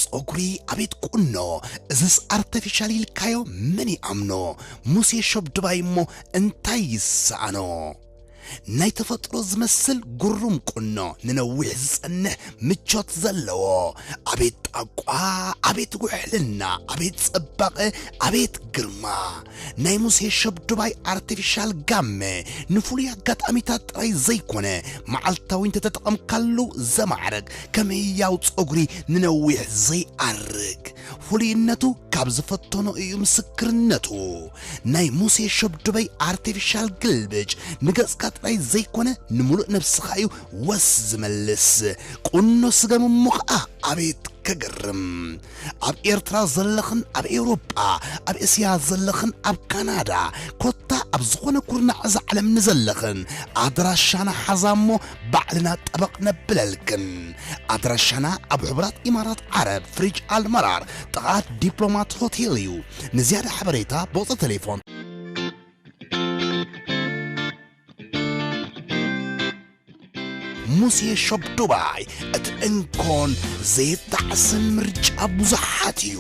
ጸጉሪ ኣቤት ቁኖ፣ እዝስ ኣርተፊሻል ኢልካዮ መን ይኣምኖ? ሙሴ ሸብ ድባይ እሞ እንታይ ይሰኣኖ? ናይ ተፈጥሮ ዝመስል ግሩም ቁኖ፣ ንነዊሕ ዝጸንሕ ምቾት ዘለዎ። ኣቤት ጣቋ፣ ኣቤት ውሕልና፣ ኣቤት ጽባቐ፣ ኣቤት ግርማ። ናይ ሙሴ ሸብ ድባይ ኣርቲፊሻል ጋመ ንፍሉይ ኣጋጣሚታት ጥራይ ዘይኮነ፣ መዓልታዊ እንተተጠቐምካሉ ዘማዕርግ፣ ከም ህያው ጸጉሪ ንነዊሕ ዘይኣርግ። ፍሉይነቱ ካብ ዝፈተኖ እዩ ምስክርነቱ። ናይ ሙሴ ሸብ ድባይ ኣርቲፊሻል ግልብጭ ንገጽካ ጥራይ ዘይኮነ፣ ንምሉእ ነብስኻ እዩ ወስ ዝመልስ። ቁኖ ስገም እሞ ኸኣ ኣቤት ከገርም! ኣብ ኤርትራ ዘለኽን ኣብ ኤውሮጳ፣ ኣብ እስያ ዘለኽን ኣብ ካናዳ፣ ኮታ ኣብ ዝኾነ ኩርናዕ እዛ ዓለም ንዘለኽን፣ ኣድራሻና ሓዛ እሞ ባዕልና ጠበቕ ነብለልክን። ኣድራሻና ኣብ ሕቡራት ኢማራት ዓረብ፣ ፍሪጅ ኣልመራር፣ ጥቓ ዲፕሎማት ሆቴል እዩ። ንዝያዳ ሓበሬታ ብቑጽሪ ቴሌፎን። ሙሴ ሾፕ ዱባይ፣ እቲ እንኮን ዘይጣዕስን ምርጫ ብዙሓት እዩ።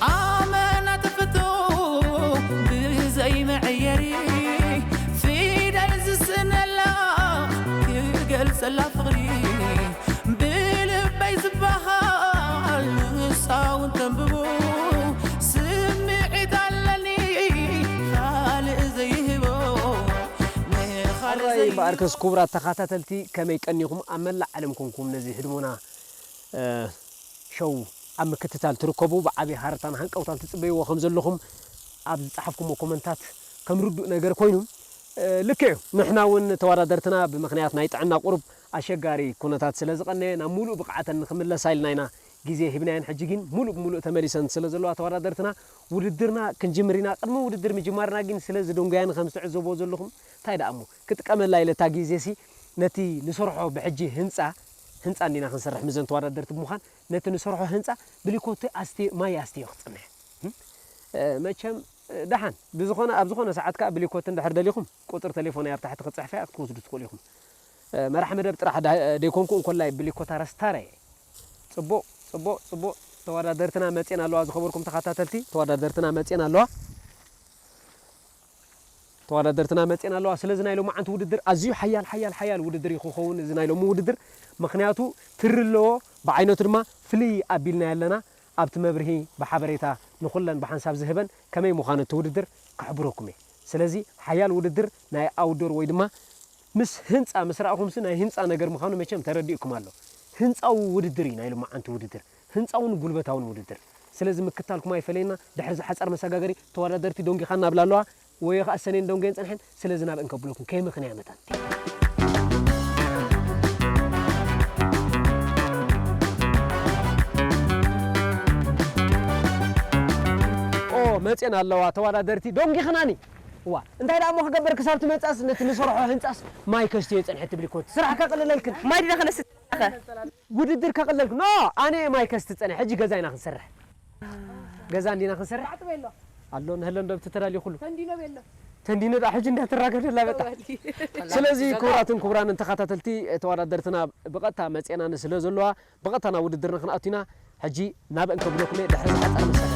ኣመና ተፈቶ ብዘይ መዐየሪ፣ ፊደል ዝስእነላ ክገልጸላ ፍቕሪ፣ ብልበይ ዝበሃል ንሳ እውን ተንብቦ፣ ስምዒት ኣለኒ ካልእ ዘይህቦ፣ ንኻልእ ሕራይ ዘይህቦ። እምበኣርከስ ክቡራት ተኸታተልቲ፣ ከመይ ቀኒኹም? ኣብ መላእ ዓለም ኮንኩም ነዚ ህድሞና እ፣ ሸው ኣብ ምክትታል ትርከቡ፣ ብዓቢ ሃረታን ሃንቀውታን ትጽበይዎ ከም ዘለኹም ኣብ ዝጸሓፍኩሞ ኮመንታት ከም ርዱእ ነገር ኮይኑ፣ እ፣ ልክዕ እዩ። ንሕና እውን ተወዳደርትና ብምኽንያት ናይ ጥዕና ቁሩብ ኣሸጋሪ ኩነታት ስለ ዝቐነየ፣ ናብ ምሉእ ብቕዓተን ንኽምለሳ ኢልና ኢና ግዜ ሂብናየን። ሕጂ ግን ምሉእ ብምሉእ ተመሊሰን ስለ ዘለዋ ተወዳደርትና፣ ውድድርና ክንጅምር ኢና። ቅድሚ ውድድር ምጅማርና ግን፣ ስለዚ ደንጎያን ከም ትዕዘብዎ ዘለኹም፣ እንታይ ደኣ እሞ፣ ክጥቀመላ ኢለ እታ ግዜሲ ነቲ ንሰርሖ ብሕጂ ህንጻ፣ ህንጻ እንዲና ክንሰርሕ ምዘን ተወዳደርቲ ብምዃን፣ ነቲ ንሰርሖ ህንጻ ብሊኮቶ ኣስትዮ፣ ማይ ኣስትዮ ክጽንሕ። እም? እ፣ መቸም፣ እ፣ ደሓን፣ ብዝኾነ፣ ኣብ ዝኾነ ሰዓት ከኣ ብሊኮቶ እንድሕር ደሊኹም፣ ቁጽሪ ቴሌፎነይ ኣብ ታሕቲ ክጽሕፈያ ክትወስዱ ትኽእሉ ኢኹም። እ፣ መራሕ መደብ ጥራሕ ዳ-፣ ደይኮንኩ እንኮላይ ብሊኮታ ረስታረ እየ። ጽቡቕ፣ ጽቡቕ፣ ጽቡቕ። ተወዳደርትና መጺኤን ኣለዋ፣ ዝኸበርኩም ተኸታተልቲ፣ ተወዳደርትና መጺኤን ኣለዋ። ተወዳደርትና መጺኤን ኣለዋ። ስለዚ ናይ ሎማዓንቲ ውድድር ኣዝዩ ሓያል፣ ሓያል፣ ሓያል ውድድር እዩ ክኸውን እዚ ናይ ሎሚ ውድድር። ምኽንያቱ ትሪ ኣለዎ፣ ብዓይነቱ ድማ ፍልይ ኣቢልናዮ ኣለና። ኣብቲ መብርሂ ብሓበሬታ ንኹለን ብሓንሳብ ዝህበን ከመይ ምዃኑ እቲ ውድድር ከሕብረኩም እየ። ስለዚ ሓያል ውድድር ናይ ኣውትዶር ወይ ድማ ምስ ህንጻ ምስ ረኣኹምሲ ናይ ህንጻ ነገር ምዃኑ መቸም ተረዲእኩም ኣሎ። ህንጻዊ ውድድር እዩ ናይ ሎማዓንቲ ውድድር። ህንጻውን ጉልበታውን ውድድር። ስለዚ ምክታልኩም ኣይፈለየና። ድሕሪ እዚ ሓጻር መሰጋገሪ ተወዳደርቲ ደንጊኻና ኣብላ ኣለዋ። ወይ ኸኣ ሰኔን ደንጎየን ጸንሐን። ስለዚ ናብ እንከብለኩም ከይምኽንያ መታን። ኦ፣ መጼን ኣለዋ ተወዳደርቲ ደንጊኽናኒ። እዋ፣ እንታይ ደኣ እሞ ክገብር ክሳብ ትመጻስ ነቲ ንሰርሖ ህንጻስ ማይ ከስትዮ ጸንሐ ትብሊ ኮት። ስራሕ ከቕልለልክን። ማይ ዲና ከነስቲ ኸ? ውድድር ከቕልለልክን። ኖ፣ ኣነ ማይ ከስቲ ጸንሐ። ሕጂ ገዛ ኢና ክንሰርሕ። ገዛ እንዲና ክንሰርሕ። ኣጥበሎ። ኣሎ ንህለን ዶ ብትተዳልዩ ኩሉ? ተንዲኖ ቤሎ። ተንዲኖ ደኣ ሕጂ እንዳተራገደላ በጣ። ተባሊ። ስለዚ ክቡራትን ክቡራንን ተኸታተልቲ ተወዳደርትና ብቐጥታ መጼና ስለ ዘለዋ ብቐጥታ ናብ ውድድርና ክንኣቱ ኢና። ሕጂ ናብ እንከብለኩም እየ ድሕሪ ዝሓጸረ መሳርሒ።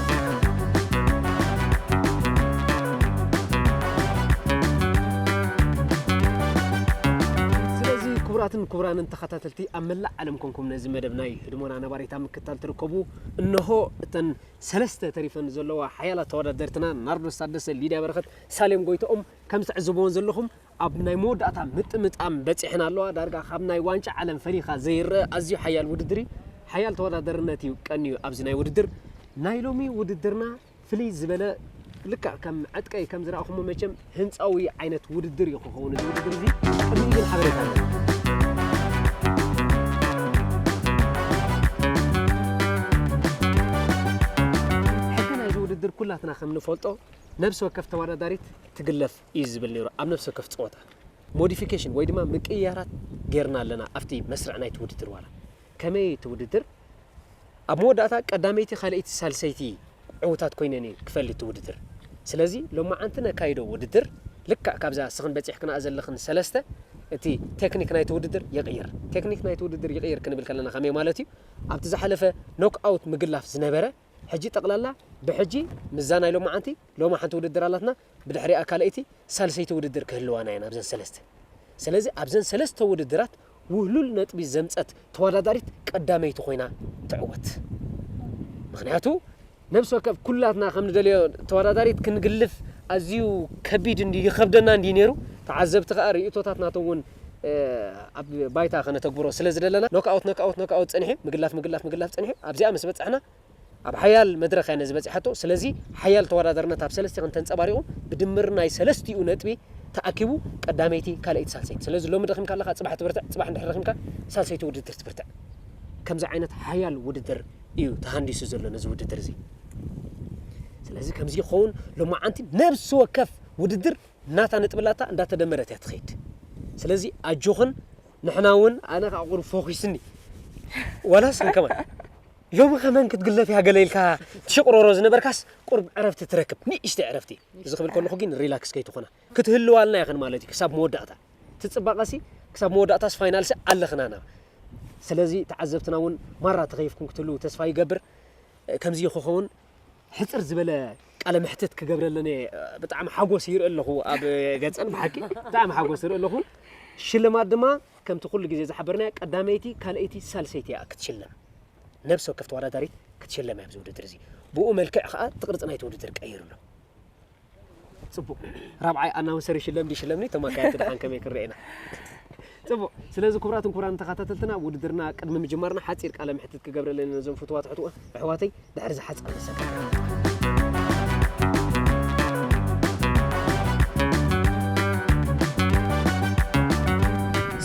ስለዚ ክቡራትን ክቡራንን ተኸታተልቲ ኣብ መላእ ዓለም ኮንኩም ነዚ መደብ ናይ ህድሞና ነባሪታ ምክታል ትርከቡ፣ እነሆ እተን ሰለስተ ተሪፈን ዘለዋ ሓያላት ተወዳደርትና ናርዶስ ታደሰ፣ ሊድያ በረኸት፣ ሳሌም ጎይትኦም ከም ትዕዝብዎን ዘለኹም ኣብ ናይ መወዳእታ ምጥምጣም በጺሐን ኣለዋ። ዳርጋ ካብ ናይ ዋንጫ ዓለም ፈሊኻ ዘይረአ ኣዝዩ ሓያል ውድድር እዩ። ሓያል ተወዳደርነት እዩ ቀንዩ ኣብዚ ናይ ውድድር። ናይ ሎሚ ውድድርና ፍልይ ዝበለ ልክዕ ከም ዕጥቀይ ከም ዝረኣኹሞ መቸም ህንጻዊ ዓይነት ውድድር እዩ ክኸውን እዚ ውድድር እዚ። ቅድሚኡ ግን ሓበሬታ ኣሎ። ሕጊ ናይዚ ውድድር ኩላትና ከም ንፈልጦ ነብሲ ወከፍ ተወዳዳሪት ትግለፍ እዩ ዝብል ነይሩ ኣብ ነብሲ ወከፍ ጸወታ። ሞዲፊኬሽን ወይ ድማ ምቅይያራት ጌርና ኣለና ኣብቲ መስርዕ ናይቲ ውድድር። ዋላ ከመይ እቲ ውድድር ኣብ መወዳእታ ቀዳመይቲ፣ ካልኣይቲ፣ ሳልሰይቲ ዕውታት ኮይነን እየን ክፈልጥ እቲ ውድድር። ስለዚ ሎማዓንቲ ነካይዶ ውድድር ልክዕ ካብዛ ስኽን በፂሕክና ዘለኽን ሰለስተ፣ እቲ ቴክኒክ ናይቲ ውድድር ይቕይር። ቴክኒክ ናይቲ ውድድር ይቕይር ክንብል ከለና ከመይ ማለት እዩ? ኣብቲ ዝሓለፈ ኖክኣውት ምግላፍ ዝነበረ፣ ሕጂ ጠቕላላ ብሕጂ ምዛ ናይ ሎማዓንቲ፣ ሎማ ሓንቲ ውድድር ኣላትና፣ ብድሕሪኣ ካልኣይቲ፣ ሳልሰይቲ ውድድር ክህልዋና እየን ኣብዘን ሰለስተ። ስለዚ ኣብዘን ሰለስተ ውድድራት ውህሉል ነጥቢ ዘምፀት ተወዳዳሪት ቀዳመይቲ ኮይና ትዕወት። ምኽንያቱ ነብሲ ወከፍ ኩላትና ከም ንደልዮ ተወዳዳሪት ክንግልፍ ኣዝዩ ከቢድ እንዲ ይኸብደና እንዲ ነይሩ። ተዓዘብቲ ከኣ ርእይቶታት ናቶም እውን፣ እ፣ ኣብ ባይታ ከነተግብሮ ስለ ዝደለና፣ ኖክኣውት፣ ኖክኣውት፣ ኖክኣውት ጸኒሑ፣ ምግላፍ፣ ምግላፍ፣ ምግላፍ ጸኒሑ ኣብዚኣ ምስ በጻሕና፣ ኣብ ሓያል መድረኽ እያ ነዚ በጺሓቶ። ስለዚ ሓያል ተወዳዳርነት ኣብ ሰለስቲኽን ተንጸባሪቑ፣ ብድምር ናይ ሰለስቲኡ ነጥቢ ተኣኪቡ ቀዳመይቲ፣ ካልኣይቲ፣ ሳልሰይቲ። ስለዚ ሎሚ ደኺምካ ኣለኻ፣ ጽባሕ ትብርትዕ፣ ጽባሕ እንድሕር ደኺምካ ሳልሰይቲ ውድድር ትብርትዕ። ከምዚ ዓይነት ሓያል ውድድር እዩ ተሃንዲሱ ዘሎ ነዚ ውድድር እዚ። ስለዚ ከምዚ ይኸውን፣ ሎማዓንቲ ነብሲ ወከፍ ውድድር ናታ ነጥቢ ኣላታ እንዳተደመረት እያ ትኸይድ። ስለዚ ኣጆኽን፣ ንሕና እውን፣ ኣነ ከዓ ቁሩብ ፎኪስኒ። ዋላስ ከማን ሎሚ ከመን ክትግለፍ እያ ገለ ኢልካ ትሽቕረሮ ዝነበርካስ ቁሩብ ዕረፍቲ ትረክብ፣ ንእሽተይ ዕረፍቲ። እዚ ክብል ከለኹ ግን ሪላክስ ከይትኾና ክትህልዋልና ኢኽን ማለት እዩ። ክሳብ መወዳእታ ትጽባቐሲ፣ ክሳብ መወዳእታስ ፋይናልሲ ኣለኽናና። ስለዚ ተዓዘብትና እውን ማራ ተኸይፍኩም ክትህልዉ ተስፋ ይገብር። ከምዚ ክኸውን ሕጽር ዝበለ ቃለ መሕትት ክገብረለን እየ። ብጣዕሚ ሓጎስ ይርኢ ኣለኹ ኣብ ገጸን፣ ብሓቂ ብጣዕሚ ሓጎስ ይርኢ ኣለኹ። ሽልማት ድማ ከምቲ ኩሉ ግዜ ዝሓበርናዮ ቀዳመይቲ፣ ካልኣይቲ፣ ሳልሰይቲ እያ ክትሽለም። ነብሲ ወከፍ ተወዳዳሪት ክትሽለም እያ ኣብዚ ውድድር እዚ። ብኡ መልክዕ ከኣ እቲ ቅርጺ ናይቲ ውድድር ቀይሩ ኣሎ። ጽቡቕ። ራብዓይ ኣናውንሰር ይሽለም ድዩ ይሽለምኒ? እቶም ኣካየድቲ ደሓን ከመይ ክንርኢ ኢና? ጽቡቕ። ስለዚ ክቡራትን ክቡራን ተኸታተልትና፣ ውድድርና ቅድሚ ምጅማርና ሓጺር ቃለ መሕትት ክገብረለን ነዞም ፍቱዋት ኣሕዋተይ ድሕሪ ዝሓጸረ መሰናዶ።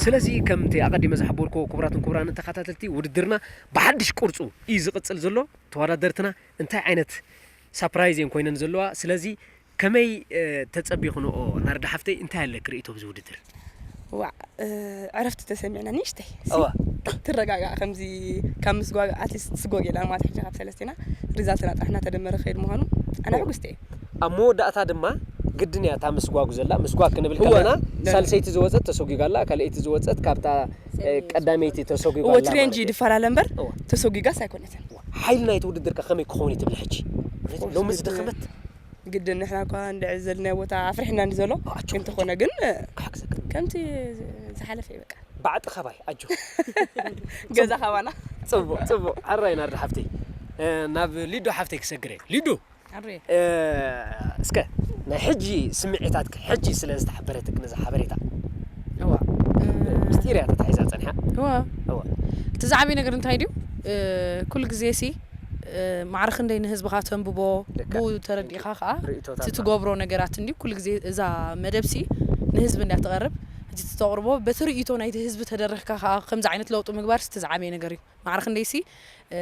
ስለዚ ከምቲ ኣቐዲመ ዝሓበርኩዎ ክቡራትን ክቡራንን ተኸታተልቲ፣ ውድድርና ብሓድሽ ቅርጹ እዩ ዝቕጽል ዘሎ። ተወዳደርትና እንታይ ዓይነት ሳፕራይዝ እየን ኮይነን ዘለዋ? ስለዚ ከመይ፣ እ፣ ተጸቢኹንኦ? ናርዳ ሓፍተይ እንታይ ኣለኪ ርእይቶ ብዚ ውድድር? ዋዕ፣ እ፣ ዕረፍቲ ተሰሚዕና ንእሽተይ። እዋ። ትረጋጋእ ከምዚ ካብ ምስጓግ ኣትሊስት ትስጎግ ኢላ ማለት ሕጂ ካብ ሰለስቴና ሪዛልትና ጥራሕ እናተደመረ ክኸይድ ምዃኑ ኣነ እዋ። ሕጉስቲ እየ። ኣብ መወዳእታ ድማ ግድን እያ እታ ምስጓጉ ዘላ። ምስጓግ ክንብል እዋ። ከለና ነ- ሳልሰይቲ ዝወጸት ተሰጒጋ ኣላ፣ ካልኣይቲ ዝወጸት ካብታ፣ እ፣ ቀዳመይቲ ተሰጒጋ እዎ፣ ኣላ እቲ ሬንጅ ማለት እዩ። ይፈላለ እምበር እዋ። ተሰጒጋስ ኣይኮነትን። ሓይሊ ናይቲ ውድድር ከ ከመይ ክኸውን እዩ ትብሊ ሕጂ? ኦፍኮርስ፣ ሎሚ ግድን ዝደኸመት? ግድን ንሕና እኳ እንድዒ ዘለናዮ ቦታ ኣፍሪሕና እንዲ ዘሎ፣ ኣጆ፣ እንተኾነ ግን፣ ክሕግዘካ። ከምቲ ዝሓለፈ እዩ በቃ። ባዕጢ ኻባይ፣ ኣጆ። ገዛ ኻባና። ጽቡቕ፣ ጽቡቕ። ሕራይ ናርዲ ሓፍተይ። እ፣ ናብ ሊዱ ሓፍተይ ክሰግር እየ። ሊዱ! ኣሬ። እ፣ እስከ ናይ ሕጂ ስምዒታትኪ፣ ሕጂ ስለ ዝተሓበረትኪ ነዚ ሓበሬታ። እዋ። እ፣ ምስጢር እያ ተታሒዛ ጸኒሓ። እዋ። እዋ። እቲ ዝዓበየ ነገር እንታይ ድዩ? እ፣ ኩሉ ግዜ ሲ፣ እ፣ ማዕረ ክንደይ ንህዝብኻ ተንብቦ፣ ልክዕ። ብኡ ተረዲእኻ ከኣ ርእይቶታትና። እቲ ትገብሮ ነገራት እንድዩ። ኩሉ ግዜ እዛ መደብ ሲ ንህዝቢ እንድያ ትቐርብ። እቲ ተቕርቦ በቲ ርእይቶ ናይቲ ህዝቢ ተደሪኽካ ከኣ ከምዚ ዓይነት ለውጢ ምግባር ሲ እቲ ዝዓበየ ነገር እዩ። ማዕረ ክንደይ ሲ፣ እ፣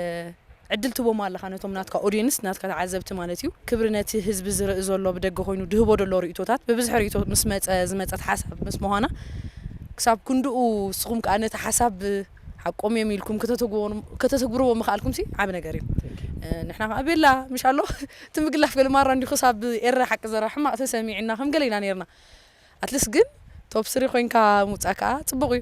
ዕድል ትቦም ኣለኻ ነቶም ናትካ ኦድየንስ፣ ናትካ ተዓዘብቲ ማለት እዩ። ክብሪ ነቲ ህዝቢ ዝርኢ ዘሎ ብደገ ኮይኑ ድህቦ ደሎ ርእይቶታት፣ ብብዝሒ ርእይቶ ምስ መጸ፣ ዝመጸት ሓሳብ ምስ ምዃና፣ ክሳብ ክንድኡ ንስኹም ከኣ ነቲ ሓሳብ ሓቆም እዮም ኢልኩም ከተተግብዎ-፣ ከተተግብርዎ ምኽኣልኩም ሲ ዓቢ ነገር እዩ። እ፣ ንሕና ከኣ ቤላ ምሽ ኣሎ፣ እቲ ምግላፍ ገለ ማራ እንዲኹ ክሳብ ኤረ ሓቂ ዘረባ ሕማቕ ተሰሚዕና ከም ገለ ኢና ነይርና። ኣትሊስት ግን ቶፕ ስሪ ኮይንካ ምውጻእ ከኣ ጽቡቕ እዩ።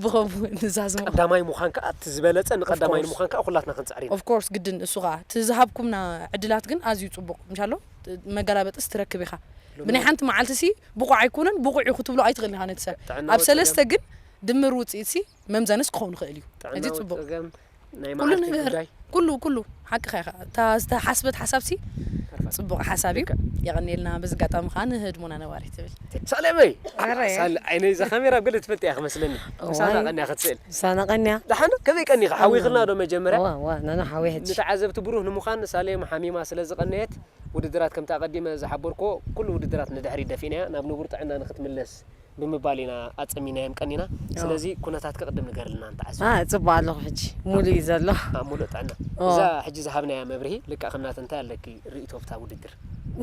ብኸምኡ ንዛዝሞ። ቀዳማይ ምዃን ከኣ እቲ ዝበለጸ ንቀዳማይ ኦፍ ኮርስ። ንምዃን ከኣ ኩላትና ክንጽዕር ኢና። ኦፍ ኮርስ፣ ግድን እሱ ከኣ። እቲ ዝሃብኩምና ዕድላት ግን ኣዝዩ ጽቡቕ። ምሽ ኣሎ፣ መገላበጥስ ትረክብ ኢኻ። ሎሚ ብናይ ሓንቲ መዓልቲ ሲ ብቑዕ ኣይኮነን፣ ብቑዕ እዩ ክትብሎ ኣይትኽእልን ኢኻ ነቲ ሰብ። ጥዕናዊ ኣብ ሰለስተ ጸገም። ግን ድምር ውጽኢት ሲ መምዘንስ ክኸውን ይኽእል እዩ። ጥዕናዊ እዚ ጽቡቕ። ጸገም፣ ናይ ኩሉ መዓልቲ ነገር፣ ጉዳይ። ኩሉ፣ ኩሉ ሓቅኻ ኢኻ። እታ ዝተሓስበት ሓሳብ ሲ ተርፋ። ጽቡቕ ሓሳብ እዩ። ልክዕ። የቐንየልና። በዚ ኣጋጣሚ ከኣ ንህድሞና ነባሪት ትብል። ሳሌመይ! ኣረ። ሳል-፣ ዓይነይ እዛ ካሜራ ገለ ትፈልጥ እያ ክመስለኒ። ምሳና እዋይ። ቀንያ ክትስእል። ምሳና ቀንያ። ደሓን? ከመይ ቀኒኻ? ሓዊኽና ዶ መጀመርያ? እዋ፣ እዋ፣ ናና ሓዊ ሕጂ። ንተዓዘብቲ ብሩህ ንምዃን ሳሌም ሓሚማ ስለ ዝቐነየት፣ ውድድራት ከምቲ ኣቐዲመ ዝሓበርክዎ፣ ኩሉ ውድድራት ንድሕሪት ደፊእናያ፣ ናብ ንቡር ጥዕና ንክትምለስ ብምባል ኢና ኣጸሚናዮም ቀኒና። ኦ። ስለዚ ኩነታትኪ ቅድም ንገርልና ንተዓዘብቲ። አ፣ ጽቡቕ ኣለኹ ሕጂ። ሙሉእ እዩ ዘሎ። አ፣ ሙሉእ ጥዕና። ኦ። እዛ ሕጂ ዝሃብናያ መብርሂ ልክዕ ከም ናተን እንታይ ኣለኪ ርእይቶ ኣብታ ውድድር?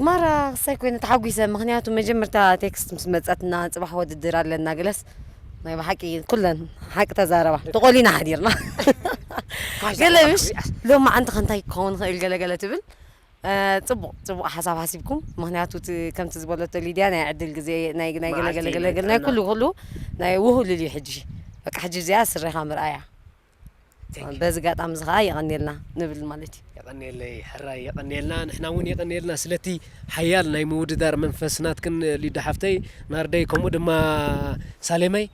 ማራ ክሳይ ኮይነ ተሓጒሰ፣ ምኽንያቱ መጀመርታ ቴክስት ምስ መጸትና ጽባሕ ውድድር ኣለና ገለስ ናይ ብሓቂ ኩለን ሓቂ ተዛረባ። ልክዕ። ተቖሊና ሓዲርና። ገለ ምሽ ሎማዓንቲ ከ እንታይ ክኸውን ይኽእል ገለገለ ትብል? ጽቡቕ ጽቡቕ ሓሳብ ሓሲብኩም። ምኽንያቱ እቲ ከምቲ ዝበለቶ ሊድያ ናይ ዕድል ግዜ ናይ ናይ ገለገለገለ ናይ ኩሉ ኩሉ ናይ ውህሉል እዩ ሕጂ። በቃ ሕጂ እዚኣ ስረኻ ምርኣያ። በዚ ጋጣሚ እዚ ከዓ የቐንየልና ንብል ማለት እዩ። የቐንየለይ ሕራይ የቐንየልና፣ ንሕና እውን የቐንየልና ስለቲ ሓያል ናይ ምውድዳር መንፈስ ናትክን ሊዱ ሓፍተይ፣ ናርደይ፣ ከምኡ ድማ ሳሌመይ።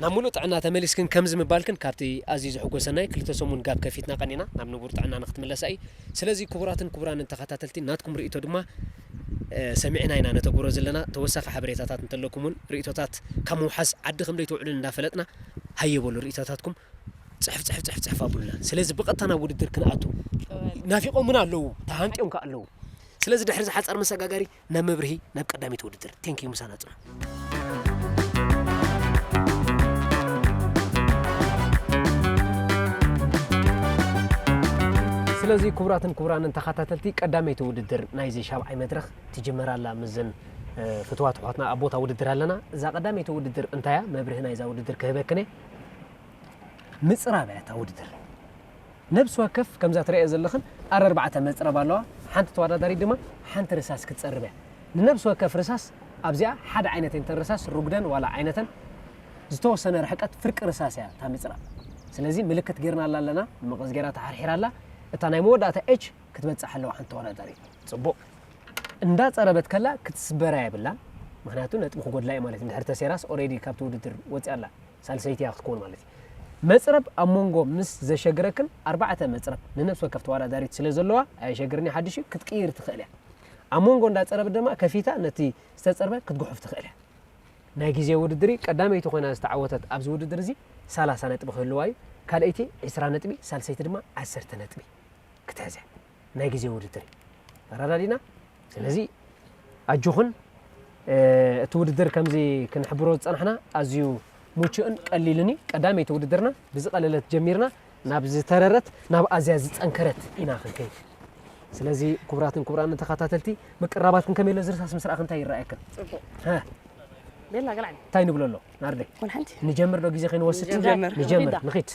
ናብ ሙሉእ ጥዕና ተመሊስክን ከምዚ ምባልክን ካብቲ ኣዝዩ ዘሐጎሰናይ ክልተ ሰሙን ጋብ ከፊትና ቀኒና ናብ ንቡር ጥዕና ንክትምለሳ እዩ። ስለዚ ክቡራትን ክቡራንን ተኸታተልቲ ናትኩም ርእይቶ ድማ ሰሚዕና ኢና ነተግብሮ ዘለና። ተወሳኺ ሓበሬታታት እንተለኩም እውን ርእይቶታት ካብ ምውሓስ ዓዲ ከም ደይትውዕሉን እንዳፈለጥና ሃየ በሉ ርእይቶታትኩም ጽሕፍ ጽሕፍ ጽሕፍ ጽሕፍ ኣቡልና። ስለዚ ብቐጥታ ናብ ውድድር ክንኣቱ ናፊቖም እውን ኣለዉ፣ ተሃንጥዮም ከ ኣለዉ። ስለዚ ድሕሪ ዝሓጸር መሰጋገሪ ናብ መብርሂ ናብ ቀዳመይቲ ውድድር። ቴንኪዩ ምሳና ጽኑ። ስለዚ ክቡራትን ክቡራንን ተኸታተልቲ ቀዳመይቲ ውድድር ናይዚ ሻብዓይ መድረኽ ትጅመር ኣላ። ምስዘን ፍትዋት ኣሕዋትና ኣብ ቦታ ውድድር ኣለና። እዛ ቀዳመይቲ ውድድር እንታያ መብርሂ ናይዛ ውድድር ክህበክን እየ። ምጽራብ እያ እታ ውድድር። ነብሲ ወከፍ ከምዛ ትርእዮ ዘለኽን ኣረርባዕተ መጽረብ ኣለዋ። ሓንቲ ተወዳዳሪት ድማ ሓንቲ ርሳስ ክትጸርብ እያ። ንነብሲ ወከፍ ርሳስ ኣብዚኣ ሓደ ዓይነት እየን እተን ርሳስ ርጉደን ዋላ ዓይነተን ዝተወሰነ ርሕቀት ፍርቂ ርሳስ እያ እታ ምጽራብ። ስለዚ ምልክት ጌርናላ ኣለና፣ ብመቐስ ጌራ ተሓርሒራ ኣላ። እታ ናይ መወዳእታ ኤች ክትበጽሕ ኣለዋ ሓንቲ ተወዳዳሪት። ጽቡቕ። እንዳጸረበት ከላ ክትስበራ የብላን። ምኽንያቱ ነጥቢ ክጎድላ እዩ ማለት እዩ። እንድሕር ተሴራስ ኦሬዲ ካብቲ ውድድር ወጺኣ ኣላ። ሳልሰይቲ እያ ክትከውን ማለት እዩ። መጽረብ ኣብ መንጎ ምስ ዘሸግረክን ኣርባዕተ መጽረብ ንነፍሲ ወከፍ ተወዳዳሪት ስለ ዘለዋ ኣየሸግርን እዩ። ሓድሽ እዩ ክትቅይር ትኽእል እያ። ኣብ መንጎ እንዳጸረብ ድማ ከፊታ ነቲ ዝተጸርበ ክትጉሕፍ ትኽእል እያ። ናይ ግዜ ውድድር እዩ። ቀዳመይቲ ኮይና ዝተዓወተት ኣብዚ ውድድር እዚ ሰላሳ ነጥቢ ክህልዋ እዩ። ካልኣይቲ ዕስራ ነጥቢ፣ ሳልሰይቲ ድማ ዓሰርተ ነጥቢ ክትሕዝ እያ። ናይ ግዜ ውድድር እዩ። ተረዳዲና? ስለዚ ኣጆኹን፣ እ፣ እቲ ውድድር ከምዚ ክንሕብሮ ዝጸናሕና ኣዝዩ ምቹእን ቀሊልን እዩ። ቀዳመይቲ ውድድርና ብዝቐለለት ጀሚርና ናብ ዝተረረት፣ ናብ ኣዝያ ዝጸንከረት ኢና ክንከይድ። ስለዚ ክቡራትን ክቡራንን ተኸታተልቲ፣ ምቅራባትክን ከመይ ኣሎ? ዝርሳስ ምስ ረኣኽን እንታይ ይረኣየክን? ጽቡቕ። ሀ? ቤላ፣ ገላዕኒ። እንታይ ንብሎ ኣሎ? ናርደይ። ወላ ሓንቲ። ንጀምር ዶ ግዜ ከይንወስድ? ንጀምር። ንጀምር። ቢዳ። ንኺድ።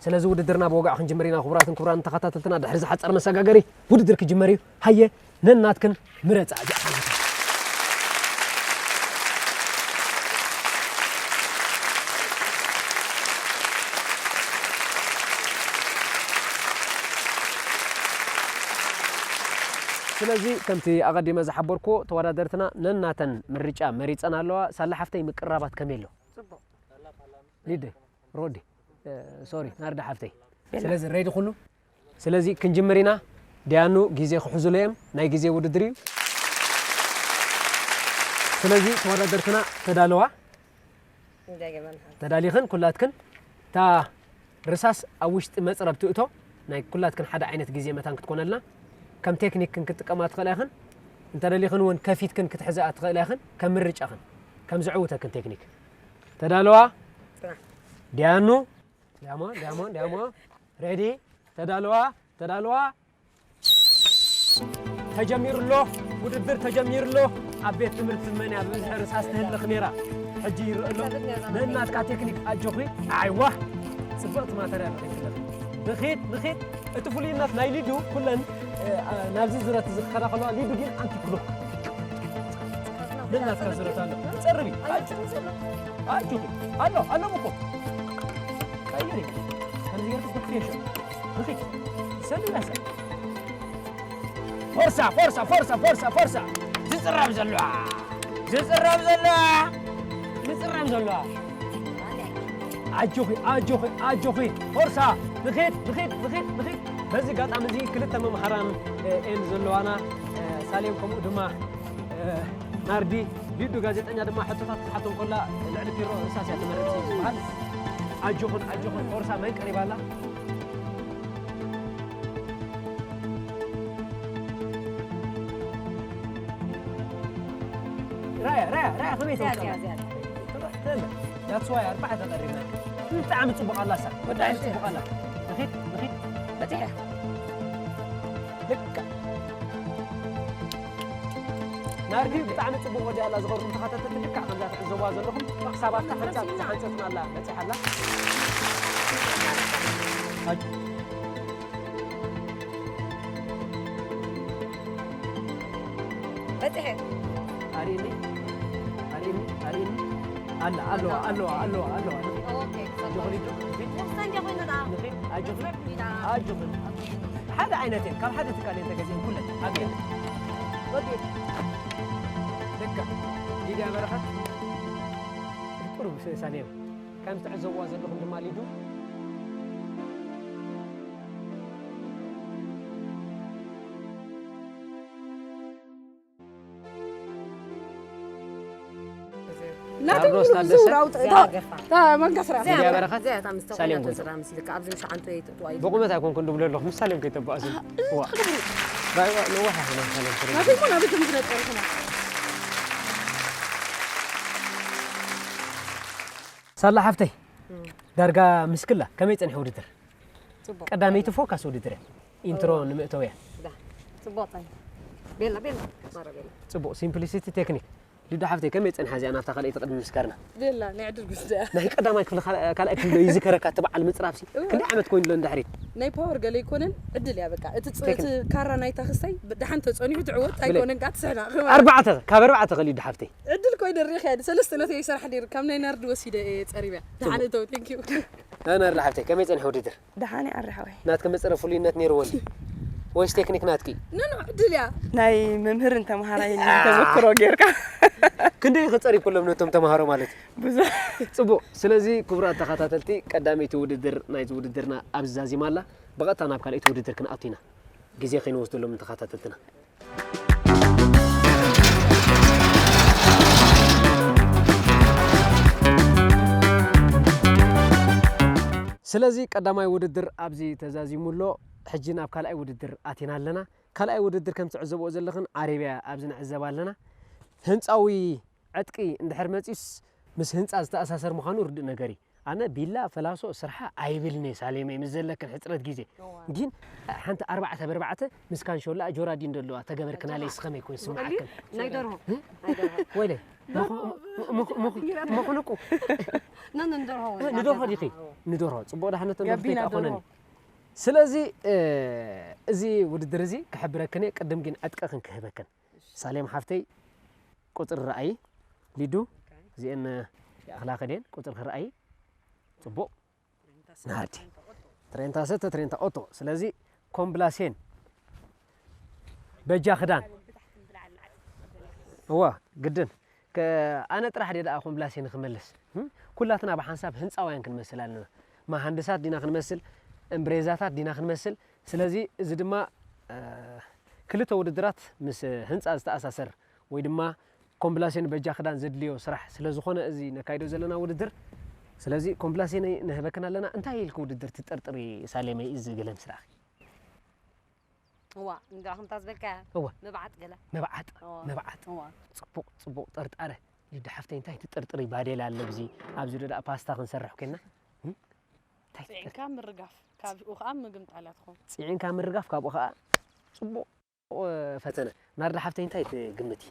ስለዚ ውድድርና ብወግዒ ክንጅምር ኢና። ክቡራትን ክቡራን ተኸታተልትና፣ ድሕሪ ዝሓጸር መሰጋገሪ ውድድር ክጅመር እዩ። ሃየ፣ ነናትክን ምረጻ እዚኣ ሓንቲ። ስለዚ ከምቲ ኣቐዲመ ዝሓበርኩዎ፣ ተወዳደርትና ነናተን ምርጫ መሪጸን ኣለዋ። ሳላ ሓፍተይ፣ ምቅራባት ከመይ ኣሎ? ጽቡቕ። ሊደ፣ ሮዲ፣ እ፣ ሶሪ፣ ናርዳ ሓፍተይ። ቤላ። ስለዚ ሬዲ ኩሉ? ስለዚ ክንጅምር ኢና። ዲያኑ ግዜ ክሕዙሉ እዮም። ናይ ግዜ ውድድር እዩ። ስለዚ ተወዳደርትና ተዳለዋ? እንደገና። ተዳሊኽን ኩላትክን እታ ርሳስ ኣብ ውሽጢ መጽረብ ትእቶ ናይ ኩላትክን ሓደ ዓይነት ግዜ መታን ክትኮነልና ከም ቴክኒክ ክንክጥቀማ ትኽእላ ኢኽን። እንተደሊኽን እውን ከፊትክን ክትሕዝኣ ትኽእላ ኢኽን ከም ምርጫኽን ከም ዝዕውተክን ቴክኒክ። ተዳለዋ? ጥራሕ። ዲያኑ? ዲያሞ፣ ዲያሞ፣ ዲያሞ። ሬዲ? ተዳለዋ? ተዳለዋ? ተጀሚሩ ኣሎ። ውድድር ተጀሚሩ ኣሎ። ኣብ ቤት ትምህርቲ መን እያ ብብዝሒ ርሳስ ትህልኽ ነይራ? ሕጂ ይርእ ኣሎ። ነናትካ ቴክኒክ ኣጆኺ። ኣይዋ! ጽብቕቲ ማተርያል ረኺብክለኺ። ንኺድ፣ ንኺድ። እቲ ፍሉይነት ናይ ሊዱ ኩለን፣ እ፣ ኣ፣ ናብዚ ዙረት እዚ ክኸዳ ከለዋ ሊዱ ግን ኣንቲ ክሉክ። ነናትካ ዙረት ኣሎ። ጸርቢ። ኣጆኺ። ኣሎ፣ ኣሎ እኮ። ቀይሪ። ከምዚ ጌርኩ ክትፍየሾ። ንኺድ። ሰሉ ያሰ። ፎርሳ፣ ፎርሳ፣ ፎርሳ፣ ፎርሳ፣ ፎርሳ። ዝጽረብ ዘለዋ። ዝጽረብ ዘለዋ። ዝጽረብ ዘለዋ። ኣጆኺ፣ ኣጆኺ፣ ኣጆኺ። ፎርሳ። ንኺድ፣ ንኺድ፣ ንኺድ፣ ንኺድ። በዚ ኣጋጣሚ እዚ ክልተ መምሃራን፣ እ፣ ኤን ዘለዋና፣ እ፣ ሳሌም ከምኡ ድማ፣ እ፣ ናርዲ፣ ሊዱ ጋዜጠኛ ድማ ሕቶታት ክትሓቶ እንከላ ልዕሊ ፒሮ እርሳስ እያ ትመርጽ እዩ ዝበሃል። ኣጆኹን፣ ኣጆኹን፣ ፎርሳ መን ቀሪባ ኣላ? ራያ፣ ራያ፣ ራያ፣ ከመይ እዚኣ፣ ትወቅዕ? እዚኣ፣ እዚኣ። ትኽእል። That's why ኣርባዕተ ቀሪብና። ብጣዕሚ ጽቡቕ ኣላ እሳ። ብጣዕሚ ጽቡቕ ኣላ። ንኺድ፣ ንኺድ። በጺሐ። ልክዕ። ናርዲ ብጣዕሚ ጽቡቕ ወዲኣ ኣላ። ዝኸርኩም ተኸታተልቲ ልክዕ ከምዛ ትዕዘቡዋ ዘለኹም ክሳብ ኣብታ ሓንጻጽ ዝሓንጸጽና ኣላ በጺሓ ኣላ። በጽሐ። ኣርእኒ፣ ኣርእኒ፣ ኣርእኒ። ኣላ፣ ኣለዋ፣ ኣለዋ፣ ኣለዋ፣ ኣለዋ። ኦኬ፣ ጆኽሪ፣ ጆኽሪ። ወሳኝ ዲያ ኮይና ደኣ። ንኺድ፣ ኣጆኽን፣ ኢዳ። ኣጆኽን። ሓደ ዓይነት እየን፣ ካብ ሓደ ትካል እየን ተገዚአን ኩለን። ኣብያ። ወዲ። ደካ። ሊድያ በረኸት። ቁሩብ ሳሌም። ከም ትዕዘብዋ ዘለኹም ድማ ሊዱ። ናተይ ናርዶስ ሙሉእ ታደሰ? ዝውር ኣውጥ እታ እታ መንጋ ስራ ሊድያ በረኸት? እዚኣ እታ ምስ ሳሌም ተቆለፈት ጎይታ። ዝረኣ ምስልካ ኣብዚ ምሽ ዓንቶ እየ ጥጥዋ ኢሉ። ብቑመት ኣይኮንኩን ድብሎ ኣለኹ፣ ምስ ሳሌም ከይተባእሱ። ዋ። ራይዋ፣ ነዋሕ ኣይኮነን ሳሌም ትርጉም። ናተይ እኮ ናበይ ከም ዝነጠርኩና ሳላ ሓፍተይ፣ ዳርጋ ምስክላ ከመይ ጸኒሑ ውድድር? ጽቡቕ። ቀዳመይቲ ፎካስ ውድድር እያ። ኢንትሮ ንምእተው እያ። ዳ። ጽቡቕ ጸኒሑ። ቤላ፣ ቤላ። ማራ ቤላ። ጽቡቕ፣ ሲምፕሊሲቲ ቴክኒክ። ሊዱ ሓፍተይ፣ ከመይ ጸኒሓ እዚኣ ናብታ ካልኣይቲ ቅድሚ ምስካርና? ቤላ፣ ናይ ዕድል ጉዳያ። ናይ ቀዳማይ ክፍሊ ካልኣይ ክፍሊ ይዝከረካ፣ እቲ በዓል ምጽራፍሲ። ክንደይ ዓመት ኮይኑ ኣሎ ንድሕሪት? ናይ ፓወር ገለ ኣይኮነን፣ ዕድል እያ በቃ። እቲ ጽ-፣ እቲ ካራ ናይታ ክስታይ ደሓን ተጸኒሑ ትዕወት ኣይኮነን፣ ከኣ ትስሕና። ኣርባዕተ፣ ካብ ኣርባዕተ ከ ሊዱ ሓፍተይ? ዕድል ኮይነ ሪኢኽያ ድየ? ሰለስተ ነተይ ይሰርሕ ነይሩ፣ ካብ ናይ ናርዲ ወሲደ እየ ጸሪበያ። ደሓን እተው፣ ቴንኪዩ። ናርዲ ሓፍተይ፣ ከመይ ጸኒሑ ውድድር? ደሓን እየ ኣረ ሓወይ። ናትኪ መጸረ ፍሉይነት ነይርዎ ድዩ? ወይስ ቴክኒክ ናትኪ? ኖ ኖ፣ ዕድል እያ። ናይ መምህርን ተምሃራይን ተመክሮ ጌርካ። ክንደይ ኢኺ ጸሪብክሎም ነቶም ተምሃሮ ማለት እዩ? ብዙሕ። ጽቡቕ። ስለዚ ክቡራት ተኸታተልቲ፣ ቀዳመይቲ ውድድር ናይዚ ውድድርና ኣብዚ ዛዚማ ኣላ። ብቐጥታ ናብ ካልኣይቲ ውድድር ክንኣቱ ኢና። ግዜ ከይንወስደሎም ንተኸታተልትና። ስለዚ ቀዳማይ ውድድር ኣብዚ ተዛዚሙ ኣሎ። ሕጂ ናብ ካልኣይ ውድድር ኣቲና ኣለና። ካልኣይ ውድድር ከም ትዕዘብኦ ዘለኽን ዓረብያ ኣብዚ ንዕዘብ ኣለና። ህንጻዊ ዕጥቂ እንድሕር መጺኡስ ምስ ህንጻ ዝተኣሳሰር ምዃኑ ርዱእ ነገር እዩ። ኣነ ቢላ ፈላሶ ስርሓ ኣይብልን'የ ሳሌመይ ምስ ዘለክን ሕጽረት ግዜ። ግን ሓንቲ ኣርባዕተ ብኣርባዕተ ምስ ካንሾላ ጆራዲን ደለዋ ተገበርክናለይ ስኸመይ ኮይኑ ስምዓክን። ናይ ደርሆ። ናይ ደርሆ። ወይለይ። መኹንቁ። ኖ ኖ ንደርሆ። ንደርሆ ዲኺ? ንደርሆ ጽቡቕ ዳሕነተን ደርሆ ኣይኮነን። ስለዚ እዚ ውድድር እዚ ክሕብረክን እየ፣ ቅድም ግን ዕጥቅኽን ክህበክን። ሳሌም ሓፍተይ ቁጽሪ ረኣዪ ሊዱ እዚኤን ይኣኽላኸ ድየን ቁጽሪ ክረኣዪ ጽቡቕ ናርዲ ትሬንታ ሰተ ትሬንታ ኦቶ ስለዚ ኮምብላሴን በጃ ክዳን እዋ ግድን ኣነ ጥራሕ ድየ ደኣ ኮምብላሴን ክመልስ ኩላትና ብሓንሳብ ህንፃውያን ክንመስል ኣለና መሃንድሳት ዲና ክንመስል እምብሬዛታት ዲና ክንመስል ስለዚ እዚ ድማ ክልተ ውድድራት ምስ ህንፃ ዝተኣሳሰር ወይ ድማ ኮምብላሴን በጃ ክዳን ዘድልዮ ስራሕ ስለ ዝኾነ እዚ ነካይዶ ዘለና ውድድር ስለዚ ኮምብላሴነይ ንህበክን ኣለና እንታይ ኢልክ ውድድር ትጥርጥሪ ሳሌመይ እዚ ገለ ምስ ረኣኺ እዋ እንዳ ከምታ ዝበልካያ እወ ምብዓጥ ገለ ምብዓጥ እዋ ምብዓጥ እዋ ጽቡቕ ጽቡቕ ጥርጣረ ሊዱ ሓፍተይ እንታይ ትጥርጥሪ ባዴላ ኣሎ ብዚ ኣብዚ ዶ ደኣ ፓስታ ክንሰርሕ ኮይና እንታይ ትጥርጥሪ? ጽዒንካ ምርጋፍ ካብኡ ከዓ ምግምጣል እያ ትኸውን ጽዒንካ ምርጋፍ ካብኡ ከዓ ጽቡቕ ፈተነ ናርዳ ሓፍተይ እንታይ ትግምቲ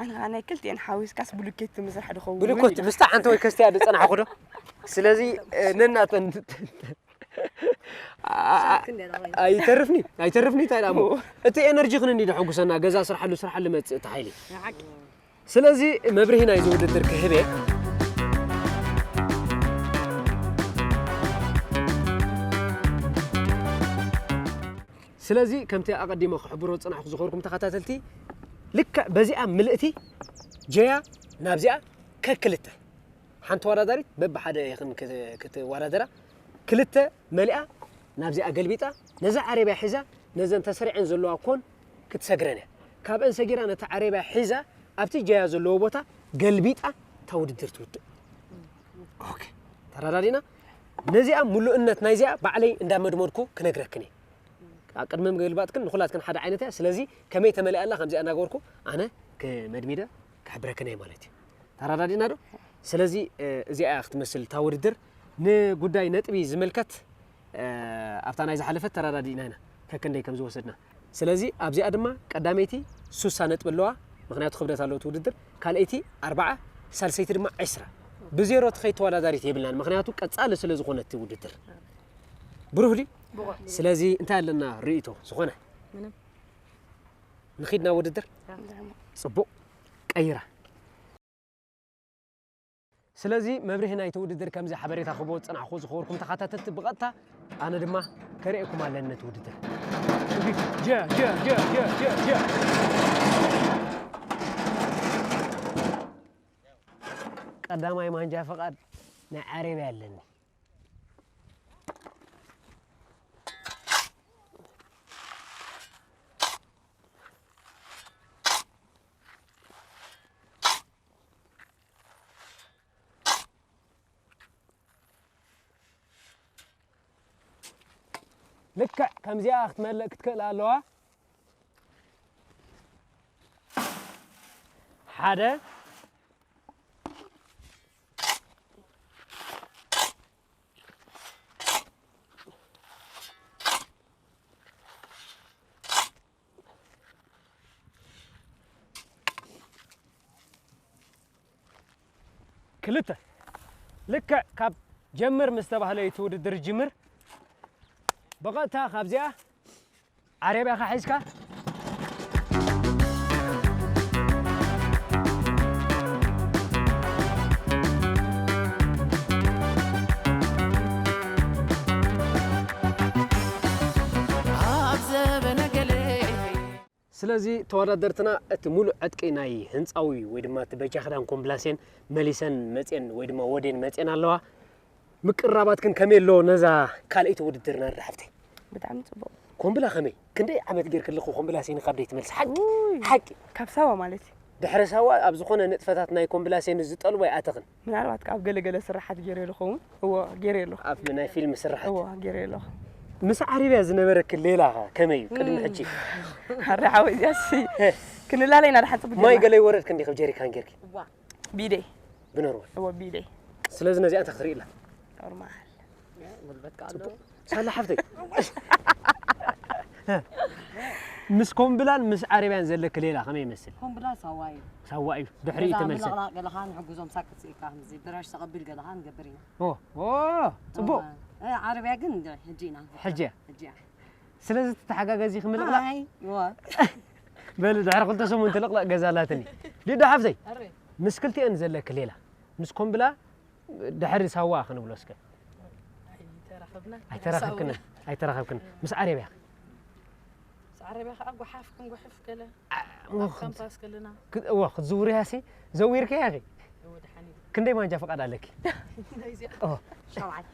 ኣነ ከዓ ናይ ክልቲኤን ሓዊስካስ ብሉኬት ምስራሕ ድኸውን ብሉኮት ምስታ ዓንተ ወይ ከስትያ ዝፀናሕኩ ዶ ስለዚ ነናተን ኣይተርፍኒ ኣይተርፍኒ እንታይ ዳሞ እቲ ኤነርጂ ክን እንዲ ደሐጉሰና ገዛ ስርሓሉ ስርሓሉ መፅእ እቲ ሓይሊ ስለዚ መብርሂ ናይዚ ውድድር ክህብ እየ ስለዚ ከምቲ ኣቐዲሞ ክሕብሮ ዝፅናሕኩ ዝኸርኩም ተኸታተልቲ ልክዕ በዚኣ ምልእቲ ጀያ ናብዚኣ ከክልተ ሓንቲ ተወዳዳሪት በብሓደ ኢኽን ክትወዳደራ ክልተ መሊኣ ናብዚኣ ገልቢጣ ነዛ ዓረብያ ሒዛ ነዘን ተሰሪዐን ዘለዋ ኮን ክትሰግረን እያ ካብአን ሰጊራ ነታ ዓረብያ ሒዛ ኣብቲ ጀያ ዘለዎ ቦታ ገልቢጣ እታ ውድድር ትውድእ ተረዳዲና ነዚኣ ሙሉእነት ናይዚኣ ባዕለይ እንዳመድመድኩ ክነግረክን እየ ቅድሚ ምግልባጥክን ንኹላትክን ሓደ ዓይነት እያ ስለዚ ከመይ ተመሊኣ ኣላ ከምዚኣ እናገበርኩ ኣነ ክመድሚደ ክሕብረክን እየ ማለት እዩ ተረዳዲና ዶ ስለዚ እዚኣ ክትመስል እታ ውድድር ንጉዳይ ነጥቢ ዝምልከት ኣብታ ናይ ዝሓለፈት ተረዳዲእና ኢና ከክንደይ ከም ዝወሰድና ስለዚ ኣብዚኣ ድማ ቀዳመይቲ ሱሳ ነጥቢ ኣለዋ ምክንያቱ ክብደት ኣለዎ ውድድር ካልኣይቲ ኣርባዓ ሳልሰይቲ ድማ ዕስራ ብዜሮ ትኸይድ ተወዳዳሪት የብልናን ምክንያቱ ቀፃሊ ስለ ዝኾነት ውድድር ብሩህ ድዩ? ስለዚ እንታይ ኣለና ርእይቶ ዝኾነ? ምንም። ንኺድ ናብ ውድድር? ጽቡቕ። ቀይራ። ስለዚ መብርሂ ናይቲ ውድድር ከምዚ ሓበሬታ ክህቦ ዝጸናሕኩ ዝኸበርኩም ተኸታተልቲ ብቐጥታ ኣነ ድማ ከርእየኩም ኣለኒ ነቲ ውድድር። ጀ፣ ጀ፣ ጀ፣ ጀ፣ ጀ፣ ጀ። ቀዳማይ ማንጃ ፈቓድ ናይ ዓረብያ ኣለኒ። ልክዕ ከምዚኣ ክትመልእ ክትክእል ኣለዋ። ሓደ። ክልተ። ልክዕ ካብ ጀምር ምስ ተባህለ እቲ ውድድር ጅምር። ብቐጥታ ካብዚኣ ዓረብያኻ ሒዝካ። ኣብ ዘበነ ገለ። ስለዚ ተወዳደርትና እቲ ሙሉእ ዕጥቂ ናይ ህንጻዊ ወይ ድማ እቲ በጃ ክዳን ኮምብላሴን መሊሰን መጽየን ወይ ድማ ወዴን መጽየን ኣለዋ። ምቅርራባትክን ከመይ ኣሎ ነዛ ካልኣይቲ ውድድር ናርዳ ሓፍተይ? ብጣዕሚ ጽቡቕ። ኮምብላ ከመይ? ክንደይ ዓመት ጌርኪ ኣለኹ ኮምብላሴን ካብ ደይትመልሲ? ሓቂ? ውይ፣ ሓቂ? ካብ ሳዋ ማለት እዩ። ድሕሪ ሳዋ ኣብ ዝኾነ ንጥፈታት ናይ ኮምብላሴን ዝጠልቦ ኣይኣተኽን? ምናልባት ኣብ ገለ ገለ ስራሓት ገይረ ዝኸውን። እዎ፣ ገይረ ኣለኹ። ኣብ ናይ ፊልም ስራሓት? እዎ፣ ገይረ ኣለኹ። ምስ ዓረብያ ዝነበረኪ ሌላ ከ ከመይ እዩ ቅድሚ እም። ሕጂ? ኣረ ሓወይ፣ እዚኣሲ ሄ። ክንላለ ኢና፣ ደሓን ጽቡቅ ማይ ጌርና። ገለ ይወረድኪ እንዲኺ ብ ጀሪካን ጌርኪ? እዋ። ቢደይ። ብኖርማል? እዎ፣ ቢደይ። ስለዚ ነዚኣ እንታይ ክትርኢ ኣላ? ኖርማል። ጉልበትካ ኣሎ። ጽቡቅ። ሳላ ሓፍተይ። ምስ ኮምብላን ምስ ዓረብያን ዘለኪ ሌላ ከመይ ይመስል? ኮምብላ ሳዋ እዩ። ሳዋ እዩ። ድሕሪ ገዛ ተመልሰ። ምልቕላቕ ገለኻ ንሕግዞም ሳክት ስኢልካ ከምዚ ብራሽ ተቐቢል ገለኻ ንገብር ኢና። ኦ፣ ኦ፣ ጽቡቕ። እወ። እ፣ ዓረብያ ግን ሕጂ ኢና ንገብር። ሕጂ እያ? ሕጂ እያ። ስለዚ ትተሓጋገዚ ክምልቕላቕ? ኣይ፣ እወ። በሊ፣ ድሕሪ ክልተ ሰሙን ትልቕለቕ ገዛ ኣላትኒ። ዲዶ ሓፍተይ፣ ኣረ። ምስ ክልቲኤን ዘለኪ ሌላ፣ ምስ ኮምብላ ድሕሪ ሳዋ ክንብሎ እስከ። ኣይተራኸብናን። ኣይተራኸብክንን፣ ኣይተራኸብክንን። ምስ ዓረብያ? ምስ ዓረብያ ኸዓ ጓሓፍ ክንጓሕፍ ገለ። ዓ-፣ ኣብ እሞ ካምፓስ ከለና። ክ-፣ እወ፣ ክትዝውርያ ሲ፣ ዘዊርክያ ኢኺ። እወ፣ ደሓን እዩ። ክንደይ ማንጃ ፍቓድ ኣለኪ? ናይዚኣ። ኦ። ሻውዓይ።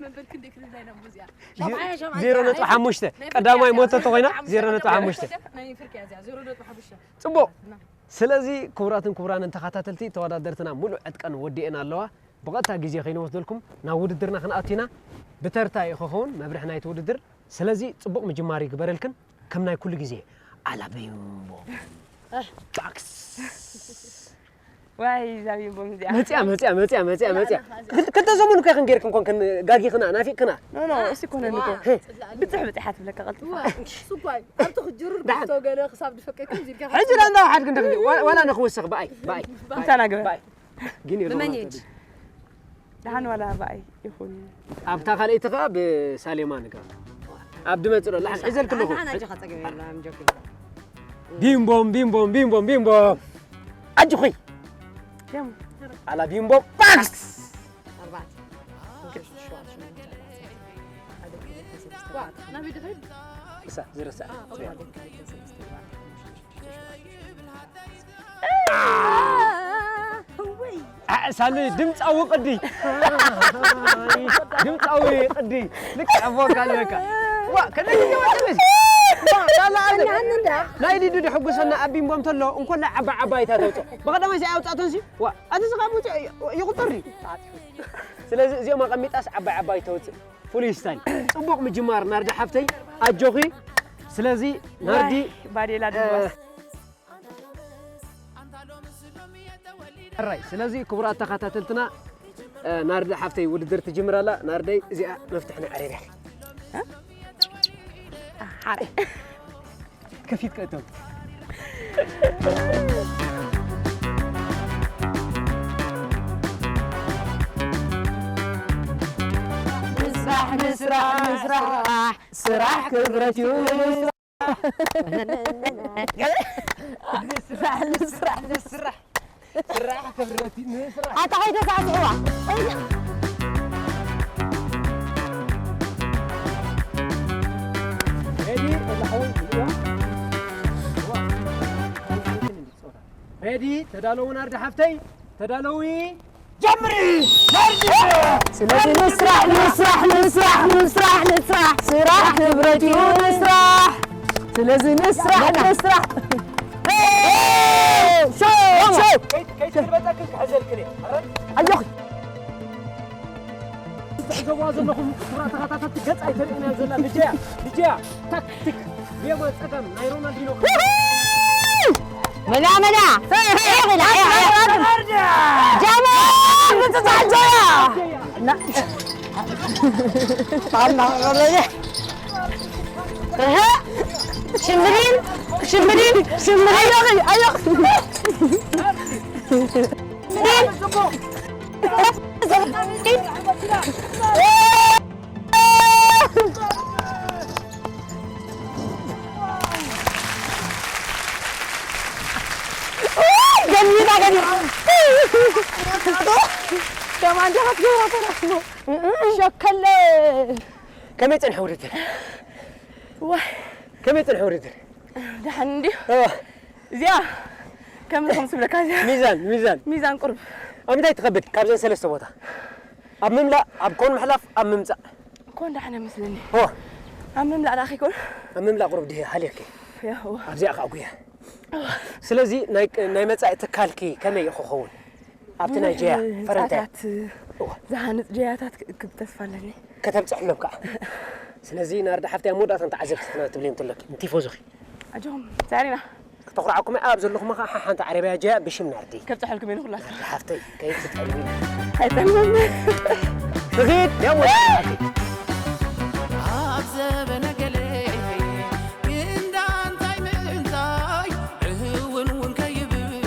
መበል ክንደይ ክንደይ ኢና እዚኣ? ዜ-፣ ሻውዓይ፣ ሻውዓይ፣ ዜሮ ነጥቢ ሓሙሽተ። ናይ ፍርቂ ቀዳማይ እያ ሞቶ እዚኣ። ተኾይና፣ ዜሮ ነጥቢ ሓሙሽተ። ዜሮ ነጥቢ ሓሙሽተ። ናይ ፍርቂ እያ እዚኣ፣ ዜሮ ነጥቢ ሓሙሽተ። ጽቡቕ። ስለዚ ክቡራትን ክቡራንን ተኸታተልቲ፣ ተወዳደርትና ሙሉእ ዕጥቀን ወዲኤን ኣለዋ። ብቐጥታ ግዜ ከይንወስደልኩም ናብ ውድድርና ክንኣቱ ኢና። ብተርታ እዩ ክኸውን መብርሒ ናይቲ ውድድር። ስለዚ ጽቡቕ ምጅማር ይግበረልክን። ከም ናይ ኩሉ ግዜ ኣላቢምቦ። ባክስ። ዋይ፣ ዛቢምቦ እዚኣ። መጽያ፣ መጽያ፣ መጽያ፣ መጽያ፣ መጽያ። ክል-፣ ክልተ ሰሙን እኮ ይኽን ጌርክን ኮንክን ጋጊኽና፣ ናፊቕክና። ኖ፣ ኖ፣ እሱ ኮነኒ እኮ። ሄ። ብጽሕ ብጽሓ ትብለካ ቀልጢፋ። እዋ፣ እሱ እኮ ኣብቲ ክጅርር ደሓን። ብዝተወገነ ክሳብ ዝፈቀድካ እዚልካ ሕጂ ዳ እንዳወሓድክ እንደ ዋላ፣ ዋላ ንኽውስኽ ብኣይ፣ ብኣይ። ምሳና ግበር። ብኣይ። ግን የሎ ብመን ማለት ይሄድ? እዩ። ደሓን ዋላ ብኣይ ይኹን። ኣብታ ካልኣይቲ ኸኣ ብሳሌማ ንግበር። ኣብ ድመጽእ ዘሎ፣ ደሓን ሒዘልክ ኣለኹ። ኣነ፣ ኣነ ኣጆኻ ጸገም የለን፣ I'm joking። ቢምቦም፣ ቢምቦም፣ ቢምቦም፣ ቢምቦም። ኣጆኺ። ደም። ኣላ ቢምቦ ባክስ። ኣርባዕተ። ዋ፣ ናበይ ድኸይድ? እሳ፣ ዝረሳ። አ፣ ሳሊ ድምጻዊ ቅዲ። ድምጻዊ ቅዲ። ልክዕ ኣቦካ ኣለካ። ዋ፣ ከመይ ግዜ ወደለሽ? ዋ፣ ሳላ ኣለ። ናይ ዲዱ ድሕጉሰና ኣብ ቢምቦም ተሎ፣ እንኮላ ዓባይ ዓባይ እታ ተውጽኦ። ብቐዳማይ እዚኣ ኣውጻእቶንሲ? ዋ፣ ኣቲ ዝኻ ምውጽኦ ይቑጸር ድዩ? ስለዚ እዚኦም ኣቐሚጣስ ዓባይ ዓባይ ተውጽእ። ፍሉይ ስታይል። ጽቡቕ ምጅማር ናርዲ ሓፍተይ፣ ኣጆኺ። ስለዚ ናርዲ፣ ዋይ፣ ባዴላ እ፣ ድምባስ። ሕራይ። ስለዚ ክቡራት ተኸታተልትና፣ እ፣ ናርዲ ሓፍተይ ውድድር ትጅምር ኣላ። ናርደይ፣ እዚኣ መፍትሕ ናይ ዓረብያ። እ? ኣሓ። ከፊት ቀእቶም። ንስራሕ፣ ንስራሕ፣ ስራሕ ክብረት እዩ። ንስራሕ፣ ንስራሕ፣ ንስራሕ፣ ስራሕ ክብረት እዩ። ንስራሕ። ኣታ ኸይደ ዛዕዝዕዋ። ሬዲ፣ ወላ ሓወይ፣ እዋ። እዋ። ሬዲ፣ ተዳለዉ ናርዲ ሓፍተይ፣ ተዳለዊ፣ ጀምሪ! ናርዲ! ስለዚ ንስራሕ፣ ንስራሕ፣ ንስራሕ፣ ንስራሕ፣ ንስራሕ፣ ስራሕ ክብረት እዩ፣ ንስራሕ። ስለዚ ንስራሕ፣ ንስራሕ። ሸው፣ ሸው። ከይት-፣ ከይትግልበጠክን ክሕዘልክን እየ። ኣረ? ኣጆኺ። ትሕዘዋ ዘለኹም ክቡራት ተኸታተልቲ ገጽ ኣይተርእዩና ዘላ ልጅያ፣ ልጅያ፣ ታክቲክ፣ ብየማን ጸጋም ናይ ሮናልዲኖ። መላ፣ መላ። ሄይ፣ ሄይ፣ ሄይ፣ ሄይ። ጃማ፣ ምጽጻዕ ጆያ። ና-፣ ኣላ፣ እህ፣ ሽምብሪን፣ ሽምብሪን፣ ሽምብሪን። ኣዮኺ፣ ኣዮኺ። ደሚና ገዲም። ከማን ዲኻ ትገብራ ተረኽቦ። ሸከለ። ከመይ ጸንሐ ውድድር? ዋይ። ከመይ ጸንሐ ውድድር? ደሓን እንድዩ። እዋ። እዚኣ ከምዚ ከም ዝብለካ እዚኣ። ሚዛን፣ ሚዛን። ሚዛን ቁርብ። ኣብ ምንታይ ትኸብድ? ካብዘን ሰለስተ ቦታ። ኣብ ምምላእ፣ ኣብ ኮን ምሕላፍ፣ ኣብ ምምጻእ። ኮን ደሓን እመስለኒ። እዋ። ኣብ ምምላእ ደኣ ከይኮን? ኣብ ምምላእ ቁርብ ድየ ሃልየኪ? ያ፣ እዋ። ኣብዚኣ ከኣ ጉያ። እዋ። ስለዚ ናይ፣ ናይ መጻኢ ትካልኪ ከመይ እዩ ክኸውን? ኣብቲ ናይ ጀያ ብዙሕ ፈረንታይ? ህንጻታት እዋ። ዝሃንጽ ጀያታት ክ-፣ ክብ ተስፋ ኣለኒ። ከተብጽሕሎም ከኣ። ስለዚ ናርዲ ሓፍተይ ኣብ መወዳእታ ንተዓዘብቲ ትብልዮም ትለኪ። ንቲፎዞኺ። ኣጆኹም፣ ዛሬና። ክተኹርዓኩም እየ፣ ኣብ ዘለኹም ኸዓ ሓንቲ ዓረብያ ጀያ ብሽም ናርዲ። ከብጽሐልኩም እየ ንኹላትኩም። ናርዲ ሓፍተይ፣ ከይትጠልሚ። ኣይጠልምን። ትኺድ፣ ደሞ ናርዲ። ኣብ ዘበነ ገለ፣ እንዳ እንታይ ምእንታይ፣ እህውን እውን ከይብል፣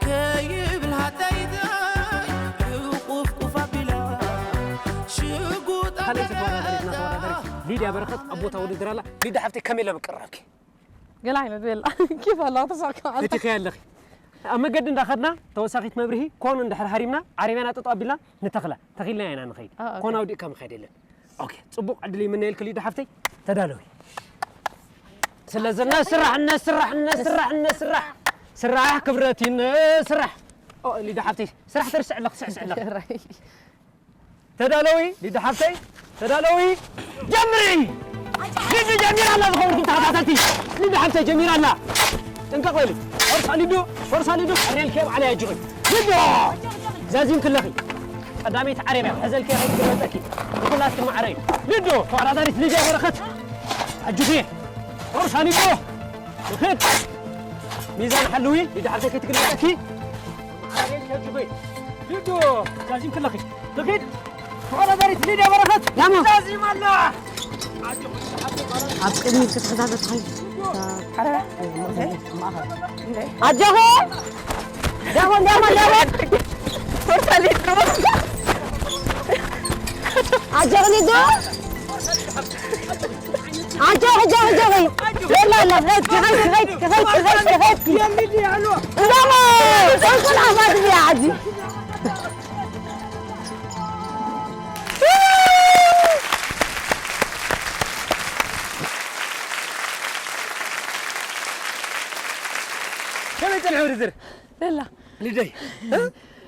ከይብል ሃተይተይ፣ ቁፍ ቁፍ ኣቢላ፣ ሽጉጥ ካልኣይቲ ተወዳዳሪትና ተወዳዳሪት ሊድያ በረኸት ኣብ ቦታ ውድድር ኣላ። ሊድያ ሓፍተይ፣ ከመይ ኢላ ምቅራብኪ? ገለ ዓይነት ቤላ ኪፍ ኣለዋ፣ ተሳካ። ፈቲኸያ ኣለኺ። ኣብ መገዲ እንዳኸድና ተወሳኺት መብርሂ ኮን እንድሕር ሃሪምና ዓረብያና ጠጠው ኣቢልና ንተኽላ። ተኺልና ኢና ንኸይድ። አ፣ ኦኬ። ኮን ኣውዲቕካ ምኻድ የለን። ኦኬ፣ ጽቡቕ ዕድል ይምነየልኪ ሊድያ ሓፍተይ። ተዳለዊ። ስለዚ ነስራሕ፣ ነስራሕ፣ ነስራሕ፣ ነስራሕ። ስራሕ ክብረት እዩ፣ ነስራሕ። ኦ፣ ሊድያ ሓፍተይ፣ ስራሕ ተርስዕ ኣለኺ፣ ስዕስዕ ኣለኺ። ራይ። ተዳለዊ፣ ሊድያ ሓፍተይ፣ ተዳለዊ። ጀምሪ! ሊዱ ጀሚራ ኣላ፣ ዝኸበርኩም ተኸታተልቲ። ሊድያ ሓፍተይ ጀሚራ ኣላ። ጥንቀቕ በሊ። ፎርሳ ሊዱ፣ ፎርሳ ሊዱ፣ ኣርያል ኬብ ዓለይ ኣጆኺ። ሊዱ! ዛዚምኪ ኣለኺ። ቀዳመይቲ ዓረብያ፣ ሕዘልኪ ከይትግለበጠኪ። ንኹላትክን ማዕረ እዩ። ሊዱ፣ ተወዳዳሪት ሊድያ በረኸት። ኣጆኺ። ፎርሳ ሊዱ። ንኺድ። ሚዛን ሓልዊ፣ ሊድያ ሓፍተይ ከይትግለበጠኪ። ማዕረ እዩ፣ ኣጆኺ። ሊዱ፣ ዛዚምኪ ኣለኺ። ንኺድ። ተወዳዳሪት ሊድያ በረኸት ዳሞ። ዛዚማ ኣላ። ኣብ ቅድሚት ክትሕዛ ተትኽእል። ኣረ። ኣጆኹ። ዳሞ፣ ዳሞ፣ ዳሞ። ፎርሳ ሊዱ። ኣጆኺ ሊዱ። ኣጆኺ፣ ኣጆኺ፣ ኣጆኺ። የላ፣ የላ። ኸይድኪ፣ ኸይድኪ፣ ኸይድኪ፣ ኸይድኪ፣ ኸይድኪ፣ ኸይድኪ። ዳሞ። ተንኮል ዓባዲ እያ፣ ዓዲ። ከመይ ጸንሐ ውድድር? ለላ። ልደይ።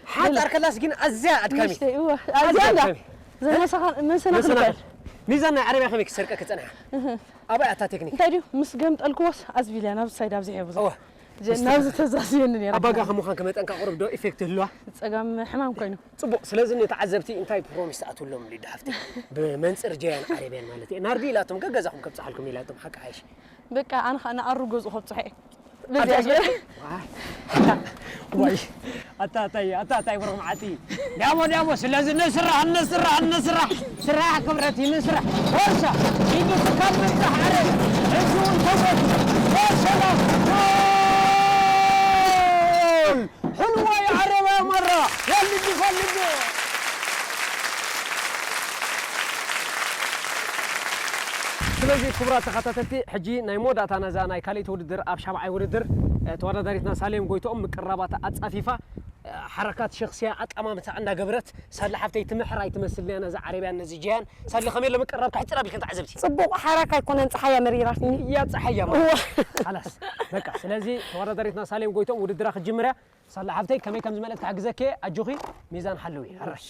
ሓንጻር ከላስ ግን ኣዝያ ኣድካሚ። ንእሽተይ፣ እወ። ኣዝያ ኣዝያ እንዳ። ኣድካሚ። ዘመሰኻ-፣ መሰናኽል መሰናኽል። ይባል። ሚዛን ናይ ዓረብያ ከመይ ክሰርቀ ክጸንሓ? እህ። ኣበይ ኣታ ቴክኒክ? እንታይ ድዩ? ምስ ገምጠልክዎስ ኣዝቢልያ ናብ ሳይድ ኣብዚ ሒቡ ዘሎ። እወ። ጀ-፣ ናብዚ ተዛዝየኒ ነይራ። ኣባጋ ከም ምዃንኪ መጠን ከኣ ቁሩብ ዶ ኢፌክት ይህልዋ? ጸጋም ሕማም ኮይኑ። ጽቡቕ። ስለዚ ንተዓዘብቲ እንታይ ፕሮሚስ ትኣትውሎም ሊዱ ሓፍተይ? ብመንጽር ጀያን ዓረብያን ማለት እየ። ናርዲ ኢላቶም ገገዛኹም ከብጽሓልኩም ኢላቶም ሓቂ ሓይሽ። በቃ ኣነ ኸኣ ንኣሩ ገዝኡ ከብጽሖ እየ። በዚኣ ኣታ ጀ-፣ ዋይ። ዋይ። ኣታ ኣታይ፣ ኣታ ኣታይ ብሩኽ መዓልቲ። ዳሞ፣ ዳሞ፣ ስለዚ ንስራሕ፣ ንስራሕ፣ ንስራሕ። ስራሕ ክብረት እዩ፣ ንስራሕ። ወርሳ፣ ኢዱ ትካል ምብጻሕ ዓረብ። ሕጂ እውን ተጎቱ። ወሰላም። ጎል! ሕልዋ የዓረባ መራ። ፈልጊ፣ ፈልጊ። ስለዚ ክቡራት ተኸታተልቲ፣ ሕጂ ናይ መወዳእታ ነዛ ናይ ካልኣይቲ ውድድር፣ ኣብ ሻብዓይ ውድድር፣ እ፣ ተወዳዳሪትና ሳሌም ጎይትኦም ምቅራባታ ኣጻፊፋ፣ እ፣ ሓረካት ሸኽስያ ኣቀማምታ እንዳገበረት፣ ሳላ ሓፍተይ ትምሕር ኣይትመስልን እያ ነዛ ዓረብያን ነዚ ጀያን። ሳሊ ከመይ ኣሎ ምቅራብ ክሕጽር ኣቢልክን ተዓዘብቲ? ጽቡቕ ሓረካ ኣይኮነን፣ ጸሓያ መሪራትኒ። እያ ጸሓያ ማለት። እዋ። ሓላስ። በቃ፣ ስለዚ ተወዳዳሪትና ሳሌም ጎይትኦም ውድድራ ክትጅምር እያ። ሳላ ሓፍተይ ከመይ ከም ዝመልእት ክሕግዘኪ እየ። ኣጆኺ፣ ሚዛን ሓለዊ። ሕራይ።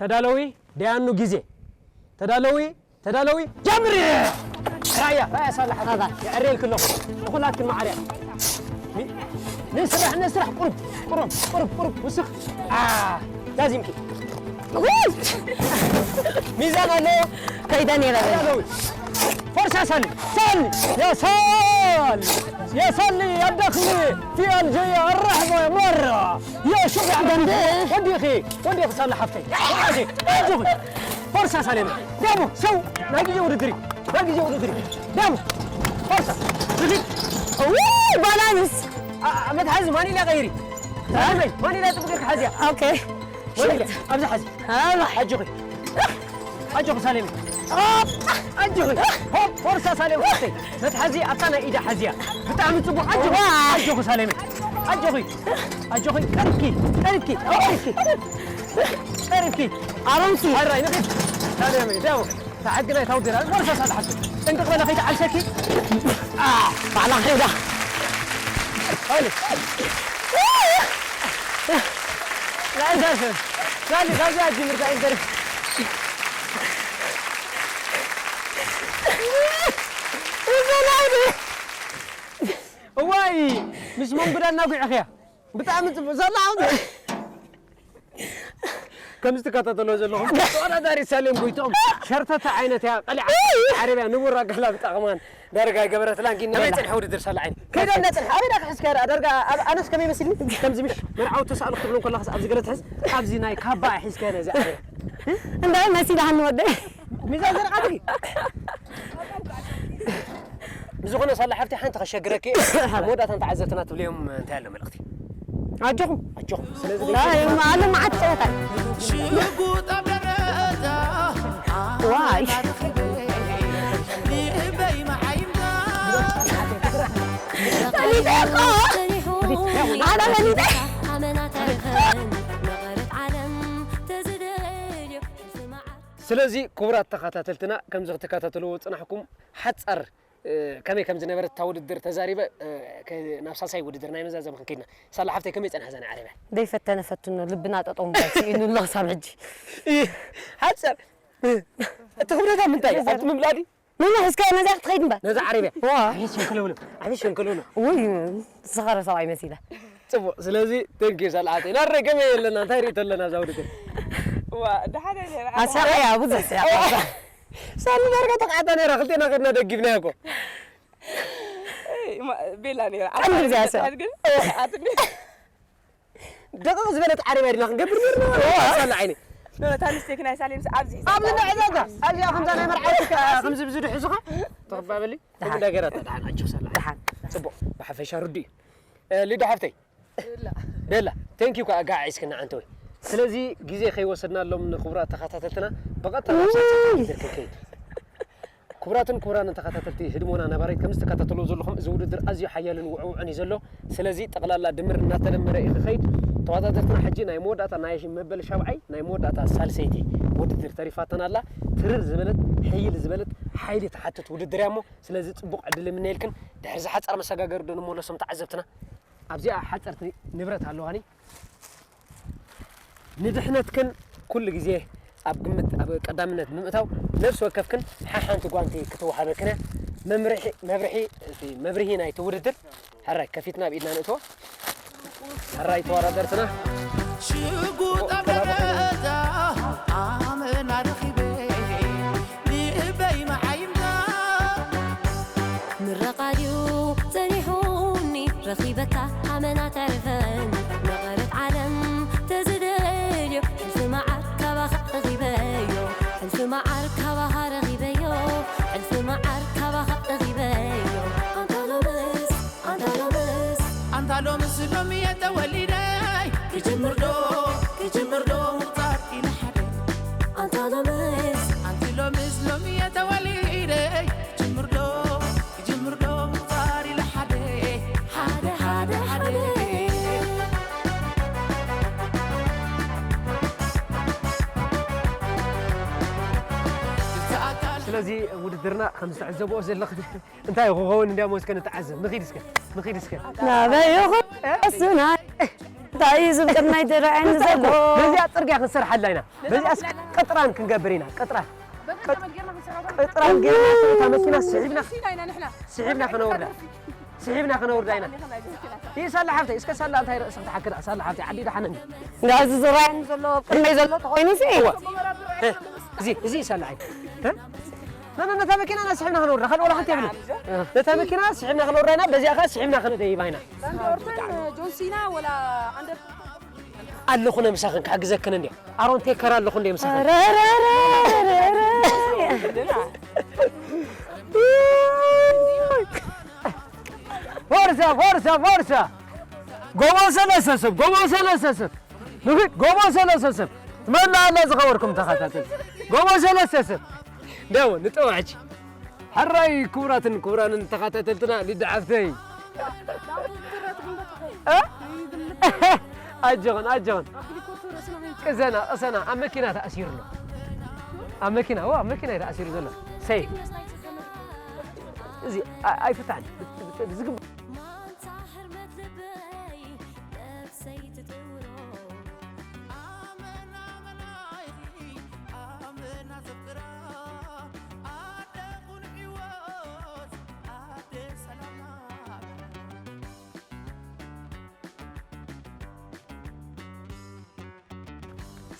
ተዳለዊ፣ ደያኑ ግዜ። ተዳለዊ፣ ተዳለዊ፣ ጀምሪ! ራያ፣ ራያ ሳላ ሓፍተይ። ኣባ። የዕርየልኪ ኣለኹ። ንኹላትክን ማዕርያ። ሚ-፣ ንስራሕ፣ ንስራሕ፣ ቁሩብ፣ ቁሩብ፣ ቁሩብ፣ ቁሩብ፣ ውስኽ። ኣ፣ ዛዚምኪ። ውይ! ሚዛን ኣሎ። ከይደ ነይረ። ተዳለዊ። ፎርሳ ሳሊ፣ ሳሊ፣ ያ ሳሊ፣ ያ ሳሊ፣ ያ ደኽሊ፣ ፊ ኣልጀያ፣ ኣራሕባ፣ ያ ማራ፣ ያ ሹቕ፣ ያ ደንደ። ወዲኺ፣ ወዲኺ ሳላ ሓፍተይ። ወዲኺ፣ ኣጆኺ። ፎርሳ ሳሌም። ደሞ፣ ሰው፣ ናይ ግዜ ውድድር እዩ። ናይ ግዜ ውድድር እዩ። ደሞ፣ ፎርሳ። ዝጊድ። ውይ፣ ባላንስ። ኣ፣ ኣ፣ መትሓዚ ማኒላ ቀይሪ። ሳሌመይ፣ ማኒላ ጽቡቕ ጌርካ ሓዝያ። ኦኬ። ማኒላ፣ ኣብዚ ሓዚ። ኣባ። ኣጆኺ። ኣጆኺ ሳሌም። ኣጆኺ። ሆፕ፣ ፎርሳ ሳሌም ሓፍተይ። መትሓዚ ኣብታ ናይ ኢዳ ሓዝያ። ብጣዕሚ ጽቡቕ። ኣጆኺ። ዋ። ኣጆኺ ሳሌም። ኣጆኺ። ኣጆኺ። ቀሪብኪ። ቀሪብኪ። ቀሪብኪ። ቀሪብኪ። ኣሮምሲ። ሕራይ፣ ንኺድ። ሳሌም፣ ደው። ተዓግና ይታው ዲራ። ፎርሳ ሳሌም ሓፍተይ። ጥንቅቕ በለ ከይትዓብሰኪ። ኣ፣ ባዕላ ከይዳ። ኣውሊ። ላእዛሰ። ሳሊ፣ ካብዚ ኣጅምር፣ እንታይ እምበር። እዋይ፣ ምስ መንጉዳ እናጒዕኽያ። ብጣዕሚ ጽቡቕ። ሳላ፣ ከምዚ ትከታተሎ ዘለኹም ተወዳዳሪ ሳሌም ጎይትኦም ሸርተተ ዓይነት እያ፣ ቀሊዓ ዓረብያ ንቡራ ገላ ብጣዕማን ዳርጋ ገበረትላን ግን ናይ ጽንሒ ውድድር ሳላ ዓይኒ። ከይዳ ናይ ጽንሒ። ኣበይ ዳካ ሒዝካ ዳርጋ ኣብ ኣነስ ከመይ መሲልኒ? ከምዚ ምሽ መርዓው ተሳእሉ ክትብሎ ከለኻስ ኣብዚ ገለ ትሕዝ፣ ኣብዚ ናይ ካባ ሒዝካ ነዚ ዓረብያ። እንታይ መሲልሃኒ ወደይ? ሚዛን ዘርቃትኪ። ብዝኾነ ሳላ ሓፍቲ ሓንቲ ከሸግረኪ፣ መወዳእታ ንተዓዘብትና ትብልዮም እንታይ ኣሎ መልእኽቲ? ኣጆኹም። ኣጆኹም። ስለዚ ኣይ፣ ኣሎ መዓት ጸወታ እዩ። ሽጉጥ ኣብ ደረታ ዋይ። ኣመና ተኺበ፣ ልበይ መዓይምታ። ፈሊጠ እኮ። ኣነ ፈሊጠ። ኣመና ታሪኸን መቐረት ዓለም ተዝደልዮ ሕልፊ መዓር። ስለዚ ክቡራት ተኸታተልትና፣ ከምዚ ክትከታተልዎ ዝጸናሕኩም ሓጻር እ፣ ከመይ ከም ዝነበረት እታ ውድድር ተዛሪበ፣ እ፣ ከ-፣ ናብ ሳልሳይ ውድድር ናይ መዛዘሚ ክንከይድና። ሳላ ሓፍተይ ከመይ ጸንሓ እዛ ናይ ዓረብያ? ደይፈተነ ፈትኖ፣ ልብና ጠጠው ምባል ስኢኑ ኣሎ ክሳብ ሕጂ። እ፣ ሓጸር። እ፣ እቲ ክብደታ ምንታይ? ኣብቲ ምብላዕ ድዩ? ነዛ ሒዝካያ ነዛ ክትኸይድ እምበር። ነዛ ዓረብያ? ዋ። ዓብዪ ሸንከለውነ፣ ዓብዪ ሸንከለውነ። ውይ፣ ዝኸረ ሰብኣይ መሲለ። ጽቡቕ። ስለዚ፣ thank you ሳላ ሓፍተይ። ናረ ከመይ ኣለና? እንታይ ርእይቶ ኣለና እዛ ውድድር? ዋ፣ ደሓን እያ ነይራ። ኣስሓቕያ፣ ብዙሕ ስሓቕ። ሳሊ ዳርጋ ተቃዕታ ነይራ፣ ክልቴና ከድና ደጊፍናያ እኮ። እይ፣ ማ-፣ ቤላ ነይራ። ቀንዲ ኣብታ ብዚኣ ሰብ። ግን ኣትኒ። ደቂቕ ዝበለት ዓረብያ ድና ክንገብር ነርና። ሳላ ዓይኒ። ኖ፣ እታ ሚስቴክ ናይ ሳሌምስ ኣብዚ ሒዛ። ኣብዚ ንዕዘጋ። ኣብዚኣ ከምዛ ናይ መርዓውቲ ከ-፣ ከምዚ ብዙ ድሕዙኻ። ተኸባበሊ። ደሓን። ከምዚ ነገራት ደሓን፣ ኣጆኽ ሳላ። ደሓን። ጽቡቕ። ብሓፈሻ ርዱእ እዩ። እ፣ ሊዱ ሓፍተይ። ቤላ። ቤላ፣ thank you ከኣ ጋዕ ሒዝክና ዓንተወይ። ስለዚ ግዜ ከይወሰድናሎም ንክቡራት ተኸታተልትና ብቐጥታ ናብ ሳልሳይ ውይ! ውድድር ክንከይድ። ክቡራትን ክቡራንን ተኸታተልቲ ህድሞና ነባሪት፣ ከም ዝተከታተልዎ ዘለኹም እዚ ውድድር ኣዝዩ ሓያልን ውዕውዕን እዩ ዘሎ። ስለዚ ጠቕላላ ድምር እናተደመረ እዩ ክኸይድ። ተወዳደርትና ሕጂ ናይ መወዳእታ ናይ መበል ሻብዓይ ናይ መወዳእታ ሳልሰይቲ ውድድር ተሪፋትና ኣላ። ትርር ዝበለት ሕይል ዝበለት ሓይሊ ትሓትት ውድድር እያ እሞ ስለዚ ጽቡቕ ዕድል ይምነየልክን። ድሕሪ ዝሓጸረ መሰጋገሪ ዶ ንመለሶም ተዓዘብትና። ኣብዚኣ ሓጸርቲ ንብረት ኣለዋኒ። ንድሕነትክን ኩሉ ግዜ ኣብ ግምት፣ ኣብ ቀዳምነት ብምእታው ነፍሲ ወከፍክን ሓሓንቲ ጓንቲ ክትወሃበክን እያ። መምርሒ፣ መብርሒ፣ እቲ መብርሂ ናይቲ ውድድር ሕራይ ከፊትና ኣብ ኢድና ንእትዎ። ሕራይ ተወዳደርትና። ሽጉጥ ኣብ ደረታ ኣመና ረኺበ ልበይ መዓይምታ። ምረቓ ድዩ ጸኒሑኒ ረኺበካ ኣመና ተርፈን መቐረት ዓለም ተዝደልዮ ሕልፊ መዓር ካባኻ ረኺበዮ ሕልፊ መዓር ካባኻ ረኺበዮ ሕልፊ መዓር ካባኻ ረኺበዮ ኣንታ ሎምስ ኣንታ ሎምስ ኣንታ ሎምስ ሎሚ እየ ተወሊደ ክጅምር ዶ ክጅምር ዶ ምቑጻር ኢለ ሓደ ኣንታ ስለዚ ውድድርና ከም ዝተዕዘብኦ ዘለኹም እንታይ ክኸውን እንዲያሞ እስከ ንተዓዘብ። ንኺድ እስከ፣ ንኺድ እስከ። ናበይ ይኹን እሱና እንታይ እዩ ዝብል ቅድማይ ዝረኣየኒ ዘሎ? በዚኣ ጽርግያ ክንሰርሓላ ኢና። በዚኣ እስከ ቅጥራን ክንገብር ኢና። ቅጥራን። ቅጥራን ጌርና እታ መኪና ስሒብና ስሒብና ክነውርዳ። ስሒብና ክነውርዳ ኢና። ይህ ሳላ ሓብተይ እስከ ሳላ እንታይ ርእስኽ ተሓክል ሳላ ሓብተይ ዓዲ ደሓነኒ። እንዳዚ ዝረኣየኒ ዘሎ ቅድመይ ዘሎ ተኾይኑ ሲ እዚ እዚ ሳላ ዓይ ነታ መኪና ና ስሒብና ክነውርዳ ካልእ ወላ ሓንቲ የብልን። ነታ መኪና ስሒብና ክነውርዳ ኢና በዚኣ ኸ ስሒብና ክነደይባ ኢና። ጆንሲና ወላ ኣንደር ኣለኹ ነ ምሳኽን ክሕግዘክን እንዲ ኣሮን ቴከር ኣለኹ እንዲ ምሳኽን ፎርሳ ፎርሳ ፎርሳ ጎቦ ሰለሰ ሰብ ጎቦ ሰለሰ ሰብ ንኺድ ጎቦ ሰለሰ ሰብ ትመላ ኣላ ዝኸበርኩም ተኸታተል ጎቦ ሰለሰ ሰብ ደው ንጠዋዕች ሕራይ ክቡራትን ክቡራንን ተኸታተልትና ሊዳ ሓፍተይ ኣጆኽን ኣጆኽን ቅዘና ቅሰና ኣብ መኪና ተኣሲሩ ኣሎ ኣብ መኪና ኣብ መኪና እዩ ተኣሲሩ ዘሎ ሰይ እዚ ኣይፍታን ዝግባ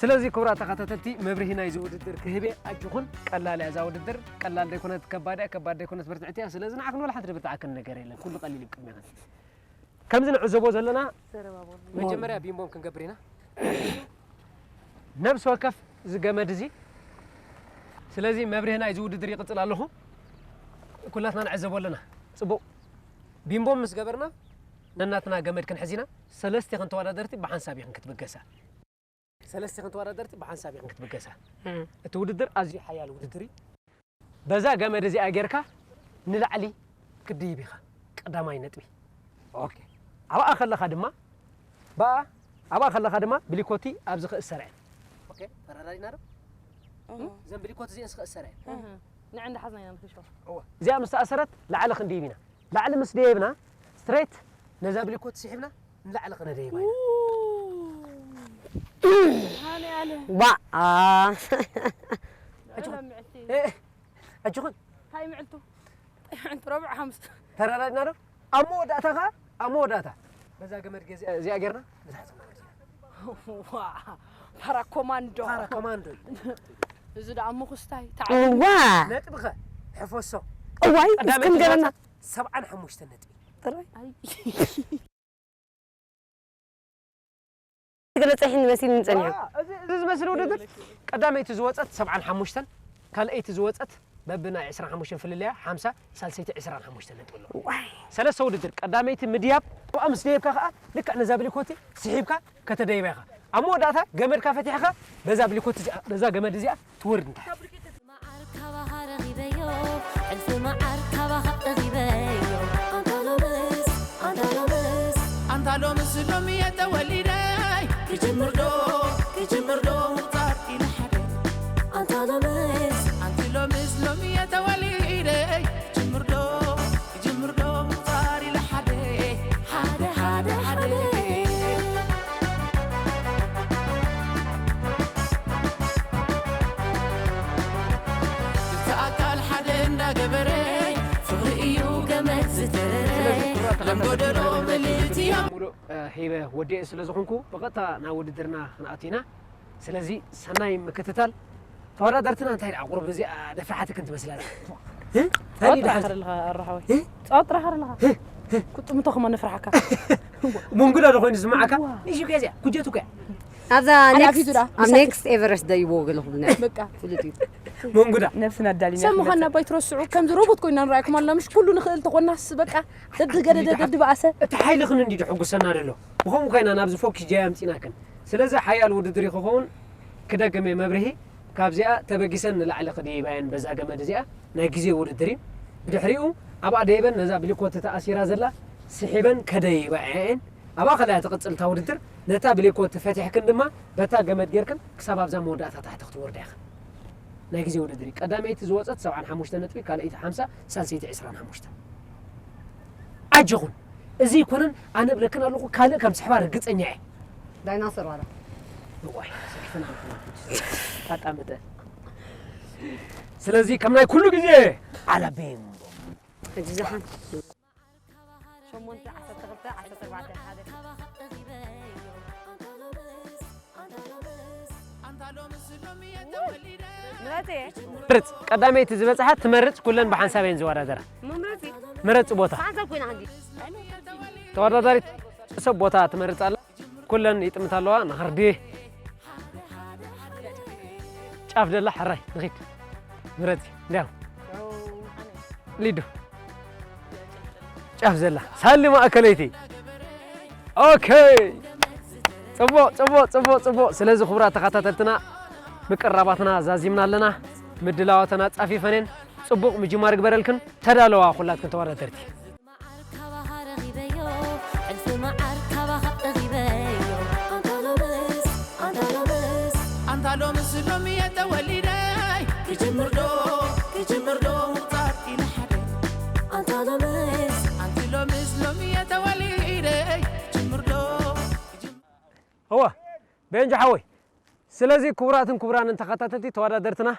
ስለዚ ክቡራት ተኸታተልቲ መብርሂ ናይዚ ውድድር ክህብ እየ ኣጆኹን ቀላል እያ እዛ ውድድር ቀላል ዘይኮነት ከባድ እያ ከባድ ዘይኮነት ብርትዕቲ እያ ስለዚ ንዓክን ወላ ሓንቲ ድብርትዓክን ነገር የለን ኩሉ ቀሊል እዩ ቅድሜኽን ከምዚ ንዕዘቦ ዘለና መጀመርያ ቢምቦም ክንገብር ኢና ነብሲ ወከፍ እዚ ገመድ እዚ ስለዚ መብርሂ ናይዚ ውድድር ይቕፅል ኣለኹ ኩላትና ንዕዘቦ ኣለና ፅቡቕ ቢምቦም ምስ ገበርና ነናትና ገመድ ክንሕዝ ኢና ሰለስቴኽን ተወዳደርቲ ብሓንሳብ ኢኽን ክትብገሳ ሰለስቴኽን ተወዳደርቲ ብሓንሳብ ኢኽን ክትብገሳ እቲ ውድድር ኣዝዩ ሓያል ውድድር እዩ በዛ ገመድ እዚኣ ጌርካ ንላዕሊ ክትድይብ ኢኻ ቀዳማይ ነጥቢ ኦኬ ኣብኣ ከለኻ ድማ ብኣ ኣብኣ ከለኻ ድማ ብሊኮቲ ኣብዚ ክእሰራ እየን ኦኬ ተረዳዲና ዶ እዘን ብሊኮቲ እዚአን ክእሰራ እየን ንዕ እንዳሓዝና ኢና ንክሾ እዚኣ ምስ ተኣሰረት ላዕሊ ክንድይብ ኢና ላዕሊ ምስ ደየብና ስትሬት ነዛ ብሊኮቲ ስሒብና ንላዕሊ ክነደይባ ኢና ዋኣ ኣጆኹን እንታይ ምዕልቱ ዕንት ረብዕ ሓሙስ ተራዳድና ዶ ኣብ መወዳእታ ኸዓ ኣብ መወዳእታ በዛ ገመድ ገ እዚኣ ጌርና ንታሕቲ ፓራ ኮማንዶ ፓራ ኮማንዶ እዚ ደኣ ምኹስታይ ዋ ነጥብኸ ሕፈሶ እዋይ እስክም ገለና ሰብዓን ሓሙሽተ ነጥቢ ገለፀ ይሕን መሲልኒ ፀኒሑ እዚ ዝመስል ውድድር ቀዳመይቲ ዝወፀት ሰብዓን ሓሙሽተን ካልኣይቲ ዝወፀት በብናይ ዕስራን ሓሙሽተን ፍልልያ ሓምሳ ሳልሰይቲ ዕስራን ሓሙሽተን ነጥቢ ኣለዋ ሰለስተ ውድድር ቀዳመይቲ ምድያብ ብኣ ምስ ደየብካ ከዓ ልክዕ ነዛ ብሊኮቲ ስሒብካ ከተደይባ ኢኻ ኣብ መወዳእታ ገመድካ ፈቲሕኻ በዛ ብሊኮቲ እዚኣ በዛ ገመድ እዚኣ ትወርድ እንታይ ኣንታ ሎምስ ኣንታ ሎምስ ኣንታ ሎምስ ሎሚ የተወሊደ ክጅምር ዶ ክጅምር ዶ ምቁጻር ኢለ ሓደ ኣንታ ሎምስ ኣንቲ ሎምስ ሎሚ የተወሊደ ክጅምር ዶ ክጅምር ዶ ምቁጻር ኢለ ሓደ ሓደ ሓደ ሓደ ክልተ ኣካል ሓደ እንዳገበረ ፍቕሪ እዩ ገመድ ዝተረረ ለም ጎደሎ ምልእቲ ሙሉእ ሂበ ወዲኤ ስለ ዝኾንኩ ብቐጥታ ናብ ውድድርና ክንኣቱ ኢና ስለዚ ሰናይ ምክትታል ተወዳደርትና እንታይ ደኣ ቁሩብ እዚኣ ደፍርሓትክን ትመስላ እንታይ ጸወት ጥራሕ ኣለኻ ኣራሓወይ ጸወት ጥራሕ ኣለኻ ክጥምቶ ከማ ነፍርሓካ መንጉዳ ዶ ኮይኑ ዝስምዓካ ንእሽቶ እኮ እዚኣ ኩጀቱ እኮ እያ ኣብዛ ሓላፊቱ ዳ ኣብ ኔክስት ኤቨረስት ደይዎ ገለ ክብልና በቃ ፍሉጥ እዩ መንጉዳ ነብስና ኣዳሊና ሰብ ምዃንና ባይ ትረስዑ ከምዚ ሮቦት ኮይና ንረኣይኩም ኣለና ምሽ ኩሉ ንኽእል ተኾናስ በቃ ደድገደደ ደድበኣሰ እቲ ሓይልኽን እንዲ ድሕጉሰና ደሎ ብኸምኡ ኮይና ናብዚ ፎኪስ ጃይ ኣምፂናክን ስለዚ ሓያል ውድድር እዩ ክኸውን ክደግም እየ መብርሂ ካብዚኣ ተበጊሰን ንላዕሊ ክድይባየን በዛ ገመድ እዚኣ ናይ ግዜ ውድድር እዩ ብድሕሪኡ ኣብኣ ደይበን ነዛ ብሊኮት ተኣሲራ ዘላ ስሒበን ከደይባ እየን ኣብኣ ከላ ትቕፅል እታ ውድድር ነታ ብሊኮት ፈቲሕክን ድማ በታ ገመድ ጌርክን ክሳብ ኣብዛ መወዳእታ ታሕቲ ክትወርዳ ኢኽን ናይ ግዜ ውድድር እዩ። ቀዳመይቲ ዝወጸት ሰብዓን ሓሙሽተ ነጥቢ፣ ካልኣይቲ ሓምሳ፣ ሳልሰይቲ ዕስራን ሓሙሽተን። ኣጆኹን፣ እዚ ኣይኮነን፣ ኣነ እብለክን ኣለኹ፣ ካልእ ከም ስሕባ ርግጸኛ እየ። ዳይናሶር ዋላ። እዋይ፣ ሰኪፈና ኣለና። ታጣምተ። ስለዚ ከም ናይ ኩሉ ግዜ ዓላቤም። ሕጂ ዝሓን። ሸሞንተ፣ ዓሰርተ ክልተ፣ ዓሰርተ ኣርባዕተ፣ ሓደ። ምረጽ እየ። ምርጽ። ቀዳመይቲ ዝበጽሓት ትመርጽ፣ ኩለን ብሓንሳብ እየን ዝወዳደራ። ምምረጽ እዩ። ምረጽ ቦታ። ሓንሳብ ኮይና ሕጂ። ተወዳዳሪት ሰብ ቦታ ትመርጽ ኣላ። ኩለን ይጥምታ ኣለዋ፣ ንኽርዲ። ጫፍ ደላ ሕራይ፣ ንኺድ። ምረጺ፣ እንዲያው። ሊዱ። ጫፍ ዘላ። ሳሊ ማእከለይቲ። ኦኬ። ጽቡቕ፣ ጽቡቕ፣ ጽቡቕ፣ ጽቡቕ። ስለዚ ክቡራት ተኸታተልትና፣ ምቅራባትና ዛዚምና ኣለና። ምድላዋተን ኣጻፊፈን እየን። ጽቡቕ ምጅማር ይግበረልክን። ተዳለዋ ኩላትክን ተወዳደርቲ። መዓር ካባኻ ረኺበዮ፣ ሕልፊ መዓር ካባኻ ረኺበዮ። ኣንታ ሎምስ፣ ኣንታ ሎምስ፣ ኣንታ ሎምስ ሎሚ እየ ተወሊደ። ክጅምር ዶ፣ ክጅምር ዶ፣ ምውጻእ ኢለ ሓደ። ኣንታ ሎምስ፣ ኣንቲ ሎምስ ሎሚ እየ ተወሊደ። ክጅምር ዶ፣ ክጅምር እወ፣ ቤንጆ ሓወይ። ስለዚ ክቡራትን ክቡራንን ተኸታተልቲ ተወዳደርትና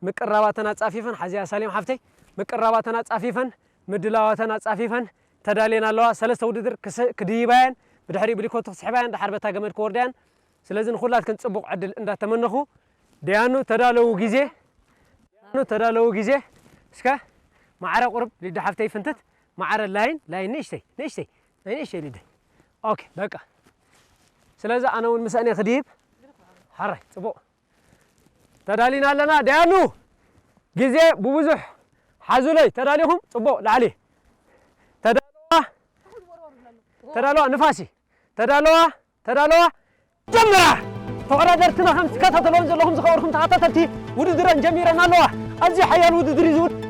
ምቅራባተን ኣጻፊፈን፣ ሓዚያ ሳሌም ሓፍተይ፣ ምቅራባተን ኣጻፊፈን፣ ምድላዋተን ኣጻፊፈን ተዳልየን ኣለዋ። ሰለስተ ውድድር ክስ-፣ ክድይባየን፣ ብድሕሪኡ ብሊኮቶ ክስሕባየን፣ ደሓር በታ ገመድ ክወርዳየን። ስለዚ ንኹላትክን ጽቡቕ ዕድል እንዳተመነኹ፣ ደያኑ ተዳለዉ ግዜ፣ ደያኑ ተዳለዉ ግዜ፣ እስከ ማዕረ ቁርብ ሊዳ ሓፍተይ ፍንትት፣ ማዕረ ላይን፣ ላይን ንእሽተይ፣ ንእሽተይ፣ ናይ ንእሽተይ ሊደይ። ኦኬ፣ በቃ። ስለዚ ኣነ እውን ምሳእን እየ ክድይብ። ሓራይ፣ ጽቡቕ። ተዳሊና ኣለና። ደያኑ፣ ግዜ ብብዙሕ ሓዙለይ። ተዳሊኹም? ጽቡቕ፣ ላዕሊ። ተዳለዋ፣ ተዳለዋ፣ ንፋሲ። ተዳለዋ፣ ተዳለዋ፣ ጀምራ! ተወዳደርትና ከም ትከታተልዎም ዘለኹም ዝኸበርኩም ተኸታተልቲ፣ ውድድረን ጀሚረን ኣለዋ። ኣዝዩ ሓያል ውድድር እዩ ዝውድ-፣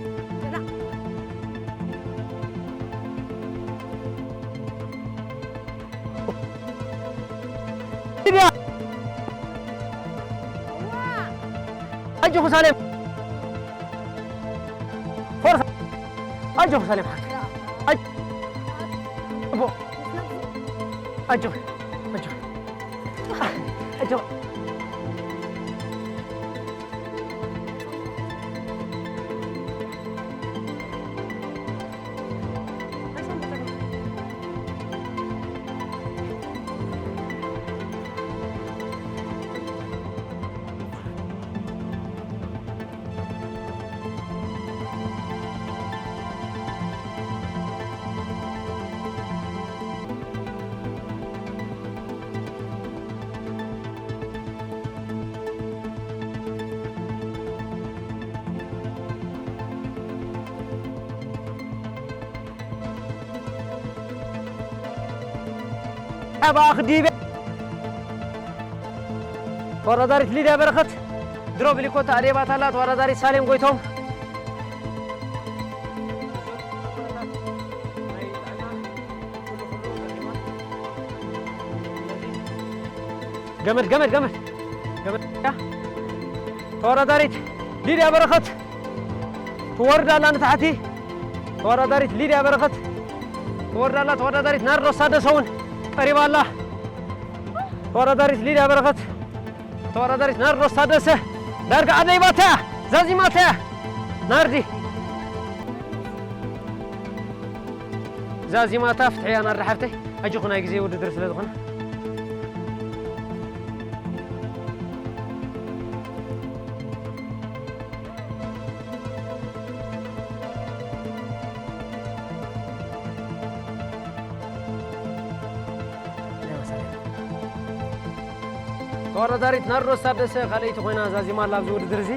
ሊድያ! ኣጆኹ ሳሌም! ፎርሳ! ኣጆኹ ሳሌም ሓፍተይ! ኣጆ-፣ ኣቦ! ኣጆኺ፣ ኣጆኺ፣ ኣጆኺ። ኣባኽ ዲበ ተወዳዳሪት ሊድያ በረኸት ድሮ ብሊኮታ ኣዴባት ኣላ። ተወዳዳሪት ሳሌም ጎይቶም። ገመድ፣ ገመድ፣ ገመድ። ገመድ። ተወዳዳሪት ሊድያ በረኸት ትወርድ ኣላ ንታሕቲ። ተወዳዳሪት ሊድያ በረኸት ትወርድ ኣላ። ተወዳዳሪት ናርዶስ ታደሰ እውን ቀሪባ ኣላ። ተወዳዳሪት ሊድያ በረኸት፣ ተወዳዳሪት ናርዶስ ታደሰ ዳርጋ ዓደይ ባታ እያ፣ ዛዚማታ እያ። ናርዲ ዛዚማታ ፍትሕያ ናርዲ ሓፍተይ፣ ኣጆኹ ናይ ግዜ ውድድር ስለ ዝኾነ። ተወዳዳሪት ናርዶስ ታደሰ ካልኣይቲ ኮይና ዛዚማ ኣላ ኣብዚ ውድድር እዚ።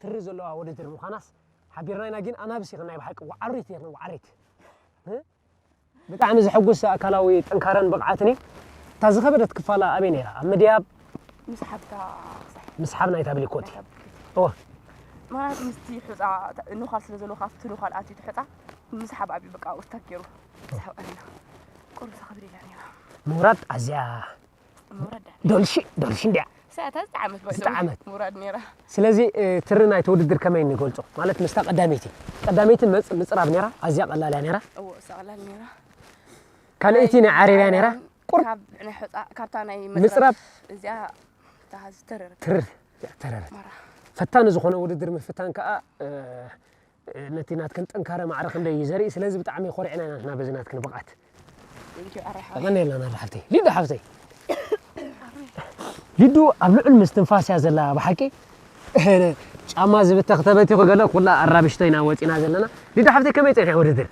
ትሪ ዘለዋ ውድድር ምዃናስ ሓቢርና ኢና። ግን ኣናብስ ኢኽን ናይ ብሓቂ ዋዕሪት ኢኽን ዋዕሪት። እ? ብጣዕሚ ዘሐጉስ ኣካላዊ ጥንካረን ብቕዓትን እዩ። እታ ዝኸበደት ክፋላ ኣበይ ነይራ? ኣብ ምድያብ? ምስ ሓብታ። ምስ ሓብ ናይታ ብሊኮቲ። ናይታ ብሊኮቲ። እወ። ማለት ምስቲ ሑጻ ተ-፣ ኑኻል ስለ ዘለዎ ካብቲ ኑኻል ኣትዩ እቲ ሑጻ ምስሓብ ኣብዩ በቃ ውስታክ ገይሩ። ምስሓብ ኣብዩ። ቁሩብ ዝኸበደ ኢላ ነይራ። ምውራድ ኣዝያ ምውራድ ዳ። ዶልሺ፣ ዶልሺ እንድያ። ሰዓታት ዝጠዓመት ባይ ዝጠዓመት። ምውራድ ነይራ። ስለዚ፣ እ፣ ትሪ ናይቲ ውድድር ከመይ ንገልጾ? ማለት ምስታ ቀዳመይቲ። ቀዳመይቲ መጽ-፣ ምጽራብ ነይራ፣ ኣዝያ ቀላል እያ ነይራ። እዎ፣ እሳ ቀላል ነይራ። ካልኣይቲ ናይ ዓረብያ ነይራ። ቁር- ካብ ናይ ሑጻ-፣ ካብታ ናይ ምጽራብ። ምጽራብ እዚኣ እታ ዝተረረት። ትርር፣ እዚኣ ተረረት። ማራ። ፈታኒ ዝኾነ ውድድር ምፍታን ከኣ፣ እ፣ ነቲ ናትክን ጥንካረ ማዕረ ክንደይ እዩ ዘርኢ። ስለዚ ብጣዕሚ ኮሪዕና ኢና ንሕና በዚ ናትክን ብቕዓት። Thank you፣ ኣራይ ሓወይ። የቐንየልና ናርዲ ሓፍተይ። ሊዱ ሓፍተይ። ሊዱ ኣብ ልዑል ምስትንፋስ እያ ዘላ ብሓቂ። ጫማ ዝብተኽ ተበቲኹ ገለ ኩላ ኣራብሽቶ ኢና ወፂና ዘለና። ሊዱ ሓፍተይ ከመይ ፀኒሐ ውድድር?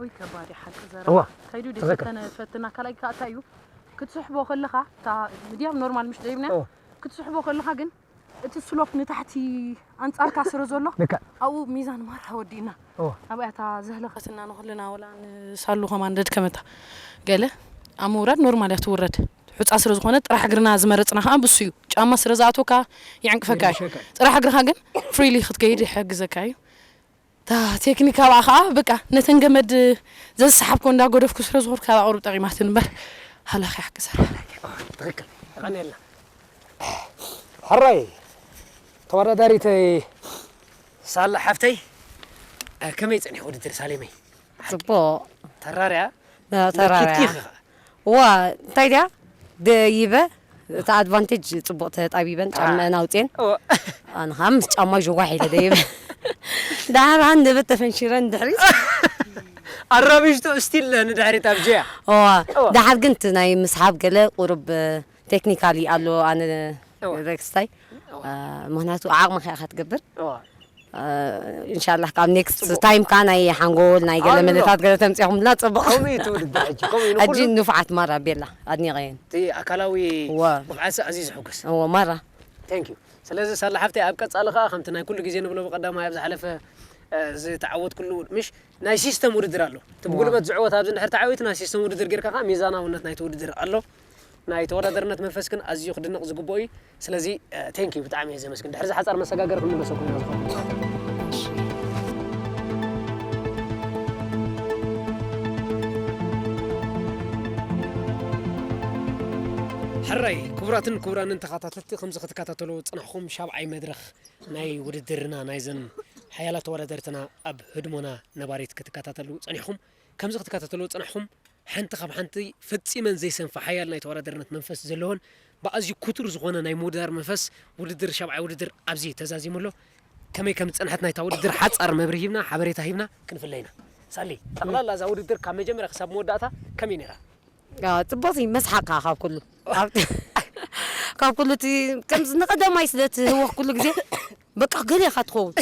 ወይ ከባድ እዩ ሓቂ ዘረባ። እዋ፣ እንታይ ድዩ ትኽክል። ፈተነ-፣ ፈትና ካልኣይ ከኣ እንታይ እዩ? ክትስሕቦ ከለኻ፣ እታ ምድያብ ኖርማል ምሽ ደይብና? እዋ። ክትስሕቦ ከለኻ ግን እቲ ስሎፕ ንታሕቲ ኣንጻርካ ስለ ዘሎ፣ ልክዕ። ኣብኡ ሚዛን ማራ ወዲእና። እዋ። ኣብኣ እታ ዘህለኸትና ንኹልና ወላ ንሳሉ ከማን ደድከመታ። ገለ ኣብ ምውራድ ኖርማል እያ ትውረድ። ሑጻ ስለ ዝኾነ ጥራሕ እግርና ዝመረጽና ከኣ ብሱ እዩ። ጫማ ስለ ዝኣተወካ ይዕንቅፈካ እዩ። ይርብሸካ። ጥራሕ እግርኻ ግን ፍሪሊ ክትከይድ ይሕግዘካ እዩ። እታ ቴክኒክ ኣብኣ ኸዓ በቃ ነተን ገመድ ዘዝሰሓብኮ እንዳገደፍኩ ስለ ዝኾንኩ ካብኣ ቁሩብ ጠቒማትን እምበር ሃላኺ ሓቂ ዘረባ። ትኽክል። የቐንየልና። ሕራይ ተወዳዳሪተይ ሳላ ሓፍተይ፣ እ፣ ከመይ ጸኒሑ ውድድር ሳሌመይ? ጽቡቕ። ተራርያ? ና-፣ ተራርያ። መኪትኪ ኢኺ ኸዓ? ዋ፣ እንታይ ድያ? ደይበ፣ እታ ኣድቫንቴጅ ጽቡቕ ተጣቢበን፣ አ። ጫምአን ኣውፅኤን። እወ። ኣነ ኸዓ ምስ ጫማ ዥዋሕ ኢለ ደይበ። ደሓር ሃንደበት ተፈንሺረን ድሕሪት። ኣራብሽቱ ስቲል ንድሕሪት ኣብ ጀያ። እዋ፣ እወ። ደሓር ግን እቲ ናይ ምስሓብ ገለ ቁሩብ ቴክኒካሊ ኣሎ፣ ኣነ እወ። ሬክስታይ። እወ። አ፣ ምኽንያቱ ዓቕምኻ ኢኻ ትገብር። እወ። አ፣ ኢንሻላህ ካብ ኔክስት ጽቡቕ። ታይም ከኣ ናይ ሓንጎል ናይ ገለ ኣሎ። መለታት ገለ ተምጺኹምልና ጽቡቕ። ከምኡ እዩ እቲ ውድድር ሕጂ፣ ከምኡ እዩ ሕጂ ንኹሉ። ንፉዓት ማራ ቤላ ኣድኒቐየን። እቲ ኣካላዊ እወ። ብቕዓትሲ ኣዝዩ ዘሐጉስ። እወ፣ ማራ። Thank you። ስለዚ ሳላ ሓፍተይ ኣብ ቀጻሊ ከኣ ከምቲ ናይ ኩሉ ግዜ ንብሎ ብቐዳማይ ኣብ ዝሓለፈ፣ እ፣ ዝተዓወትኩሉ ምሽ ናይ ሲስተም ውድድር ኣሎ። እቲ እወ። ብጉልበት ዝዕወት ኣብዚ እንድሕር ተዓዊቱ ናይ ሲስተም ውድድር ጌርካ ከኣ ሚዛናውነት ናይቲ ውድድር ኣሎ። ናይ ተወዳዳርነት መንፈስ ግን ኣዝዩ ክድነቕ ዝግብኦ እዩ። ስለዚ፣ እ፣ ቴንክ ዩ፣ ብጣዕሚ እየ ዘመስግን። ድሕሪ እዚ ሓጻር መሰጋገሪ ክንምለሰኩም ኢና ዝኸውን። ሕራይ፣ ክቡራትን ክቡራንን ተኸታተልቲ፣ ከምዚ ክትከታተልዎ ዝጸናሕኩም ሻብዓይ መድረኽ ናይ ውድድርና ናይዘን ሓያላት ተወዳደርትና ኣብ ህድሞና ነባሪት ክትከታተሉ ጸኒሕኩም። ከምዚ ክትከታተልዎ ዝጸናሕኩም ሓንቲ ካብ ሓንቲ ፈጺመን ዘይሰንፋ ሓያል ናይ ተወዳዳርነት መንፈስ ዘለወን ብኣዝዩ ክቱር ዝኾነ ናይ ምውድዳር መንፈስ ውድድር ሻብዓይ ውድድር ኣብዚ ተዛዚሙ ኣሎ። ከመይ ከም ዝጸንሐት ናይታ ውድድር ሓጻር መብርሂ ሂብና፣ ሓበሬታ ሂብና ክንፍለ ኢና። ሳሊ፣ ጠቕላላ እዛ ውድድር ካብ መጀመርያ ክሳብ መወዳእታ ከመይ ነይራ? ኣዎ፣ ጽቡቕ እዩ፣ መስሓቕካ ካብ ኩሉ። ኣብ-፣ ካብ ኩሉ እቲ ከምዚ ንቐዳማይ ስለ ትህወኽ ኩሉ ግዜ በቃ ገለ ኢኻ ትኸውን።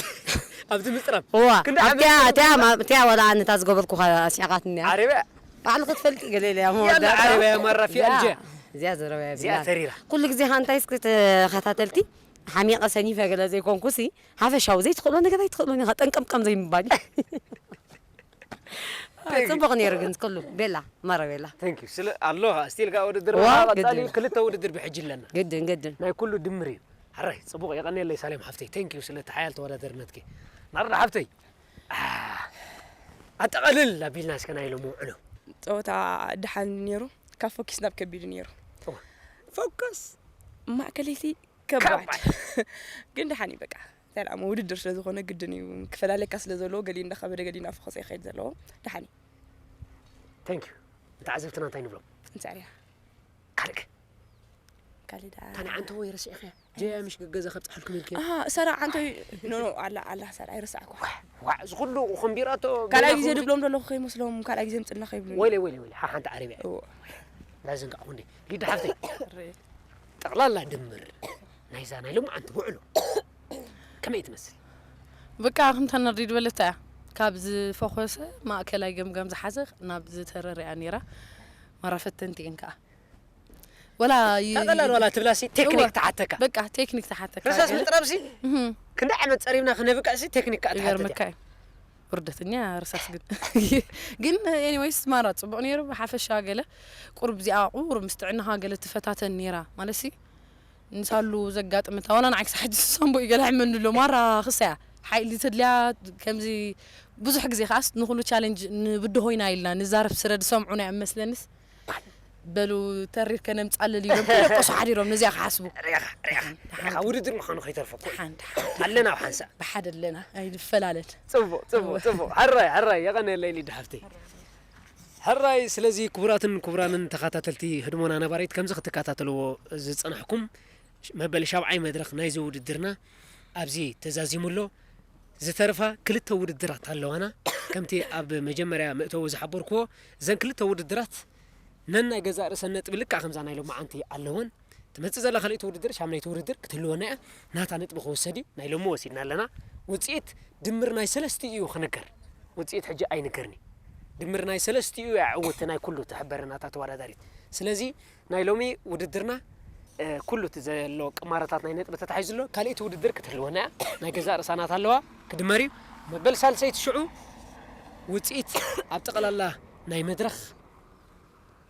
ኣብዚ ምጽራብ። እዋ፣ ክንዲ ኣብቲያ፣ ዓመት እቲያ፣ ማ-፣ እቲያ ዋላ ኣነ እታ ዝገበርኩኻ ኣስሒቓትኒ እያ። ዓረብያ? ባዕልኺ ትፈልጢ ገለ ኢለ እያ ያላ መወዳእታ። ዓረብያ ማራ ፊ እዚኣ፣ ኣልጀ። እዚኣ ዘረባ እያ እዚኣ ቢላል። ተሪራ። ኩሉ ግዜ ኸኣ እንታይ እስኪ ተኸታተልቲ፣ ሓሚቐ ሰኒፈ ገለ ዘይኮንኩሲ፣ ሓፈሻዊ ዘይትኽእሎ ነገር ኣይትኽእሎን ኢኻ፣ ጠንቀምቀም ዘይምባል እዩ። ጽቡቕ ነይሩ ግን ኩሉ። ቤላ፣ ማራ ቤላ። ቴንክ ዩ። ስለ ኣሎ ኸኣ፣ ስቲል ከኣ ውድድር ዋ፣ ከኣ ቀጻሊ ግድን። ክልተ ውድድር ብሕጂ ኣለና። ግድን፣ ግድን። ናይ ኩሉ ድምር እዩ። ሕራይ፣ ጽቡቕ የቐንየለይ ሳሌም ሓፍተይ። ቴንክ ዩ ስለ እቲ ሓያል ተወዳዳርነትኪ። ናርዳ ሓፍተይ፣ ኣ፣ ኣጠቓልል ኣቢልና እስከ ናይ ሎሚ ውዕሎ። ጸወታ ደሓን ነይሩ። ካብ ፎኪስ ናብ ከቢድ ነይሩ። እወ። ፎከስ ማእከለይቲ ከባድ። ከባድ። ግን ደሓን እዩ በቃ። ሰላም ውድድር ስለ ዝኾነ ግድን እዩ። ክፈላለካ ስለ ዘለዎ ገሊኡ እንዳኸበደ ገሊኡ እንዳፈኾሰ ይኸይድ ዘለዎ። ደሓን እዩ። ቴንክ ዩ። ንተዓዘብትና እንታይ ንብሎም? እንስዕርያ። ካልእ ከ? ካልእ ደኣ። እታ ናይ ዓንተቦ ይረስዕኽያ? ጀያ ምሽ ገገዛ ከብጽሓልኩም ኢልክያ? ኣሃ፣ እሳ ደኣ ዓንተቦ፣ ኖ፣ ኖ፣ ኣላ፣ ኣላ፣ እሳ ደኣ ኣይረሳዕኳ። ዋዕ፣ ዋዕ፣ እዚ ኩሉ ኮምቢራቶ ካልኣይ ገይራ ግዜ ኩሉ ድብሎም ዘለኹ ከይመስሎም፣ ካልኣይ ግዜ ምጽና ከይብሉኒ። ወይለይ፣ ወይለይ፣ ወይለይ፣ ሓ-፣ ሓንቲ ዓረብያ እያ። እዎ። ላዘንጋዕ ወንዴ። ሊዳ ሓፍተይ። እረ። ጠቕላላ ድምር ናይዛ ናይ ሎማዓንቲ ውዕሎ ከመይ ትመስል? በቃ፣ ከምታ ነርዲ ዝበለታ እያ። ካብ ዝፈኾሰ ማእከላይ ገምጋም ዝሓዘ ናብ ዝተረረ እያ ነይራ። ማራ ፈተንቲ እየን ከኣ። ወላ ይ-፣ ታጠላል ወላ ትብላሲ ቴክኒክ እወ። ትሓተካ። በቃ፣ ቴክኒክ ትሓተካ። ርሳስ ገለ ምጥራብሲ? እህ። ክንደይ ዓመት ጸሪብና ክነብቅዕሲ ቴክኒክ ከኣ ተሓተት እያ። ይገርመካ እዩ። ውርደተኛ ርሳስ ግን ግን ኤኒዌይስ ማራ ጽቡቕ ነይሩ። ብሓፈሻ ገለ ቁሩብ እዚኣ ቁሩብ ምስ ጥዕናኻ ገለ ትፈታተን ነይራ ማለት ሲ ንሳሉ ዘጋጥመታ ዋላ ንዓይ ክሳብ ሕጂ ሳምቦ እዩ ገለ ሕመኒ ኣሎ ማራ ክሳያ ሓይሊ ተድልያ ከምዚ ብዙሕ ግዜ ከዓስ ንኹሉ ቻሌንጅ ንብድሆ ኢና ኢልና ንዛረብ ስረ ዝሰምዑና እዮም መስለንስ በሉ ተሪር ከነምጻለል ኢሎም ክለቀሱ ሓዲሮም ነዚኣ ክሓስቡ ሪኻ ሪኻ ሪኻ ውድድር ምዃኑ ከይተርፈኩ ሓን ሓን ኣለና ኣብ ሓንሳእ ብሓደ ኣለና ኣይንፈላለን ጽቡቕ ጽቡቕ ጽቡቕ ሕራይ ሕራይ የቐነለይ ሊድ ሓፍተይ ሕራይ ስለዚ ክቡራትን ክቡራንን ተኸታተልቲ ህድሞና ነባሪት ከምዚ ክትከታተልዎ ዝጸናሕኩም መበል ሻብዓይ መድረኽ ናይዚ ውድድርና ኣብዚ ተዛዚሙ ኣሎ ዝተረፋ ክልተ ውድድራት ኣለዋና ከምቲ ኣብ መጀመርያ መእተዊ ዝሓበርክዎ እዘን ክልተ ውድድራት ነናይ ገዛእ ርእሰን ነጥቢ ልክዕ ከምዛ ናይ ሎማዓንቲ ኣለወን ትመጽእ ዘላ ካልእቲ ውድድር ሻምነይቲ ውድድር ክትህልወና እያ ናታ ነጥቢ ክውሰድ እዩ ናይ ሎሚ ወሲድና ኣለና ውፅኢት ድምር ናይ ሰለስቲኡ እዩ ክንገር ውፅኢት ሕጂ ኣይንገርኒ ድምር ናይ ሰለስቲኡ እያ ዕውቲ ናይ ኩሉ ትሕበረ ናታ ተወዳዳሪት ስለዚ ናይ ሎሚ ውድድርና ኩሉ እቲ ዘሎ ቅማረታት ናይ ነጥቢ ተታሒዙ ኣሎ ካልእቲ ውድድር ክትህልወና እያ ናይ ገዛእ ርእሳ ናታ ኣለዋ ክድመር እዩ መበል ሳልሰይቲ ሽዑ ውፅኢት ኣብ ጠቕላላ ናይ መድረኽ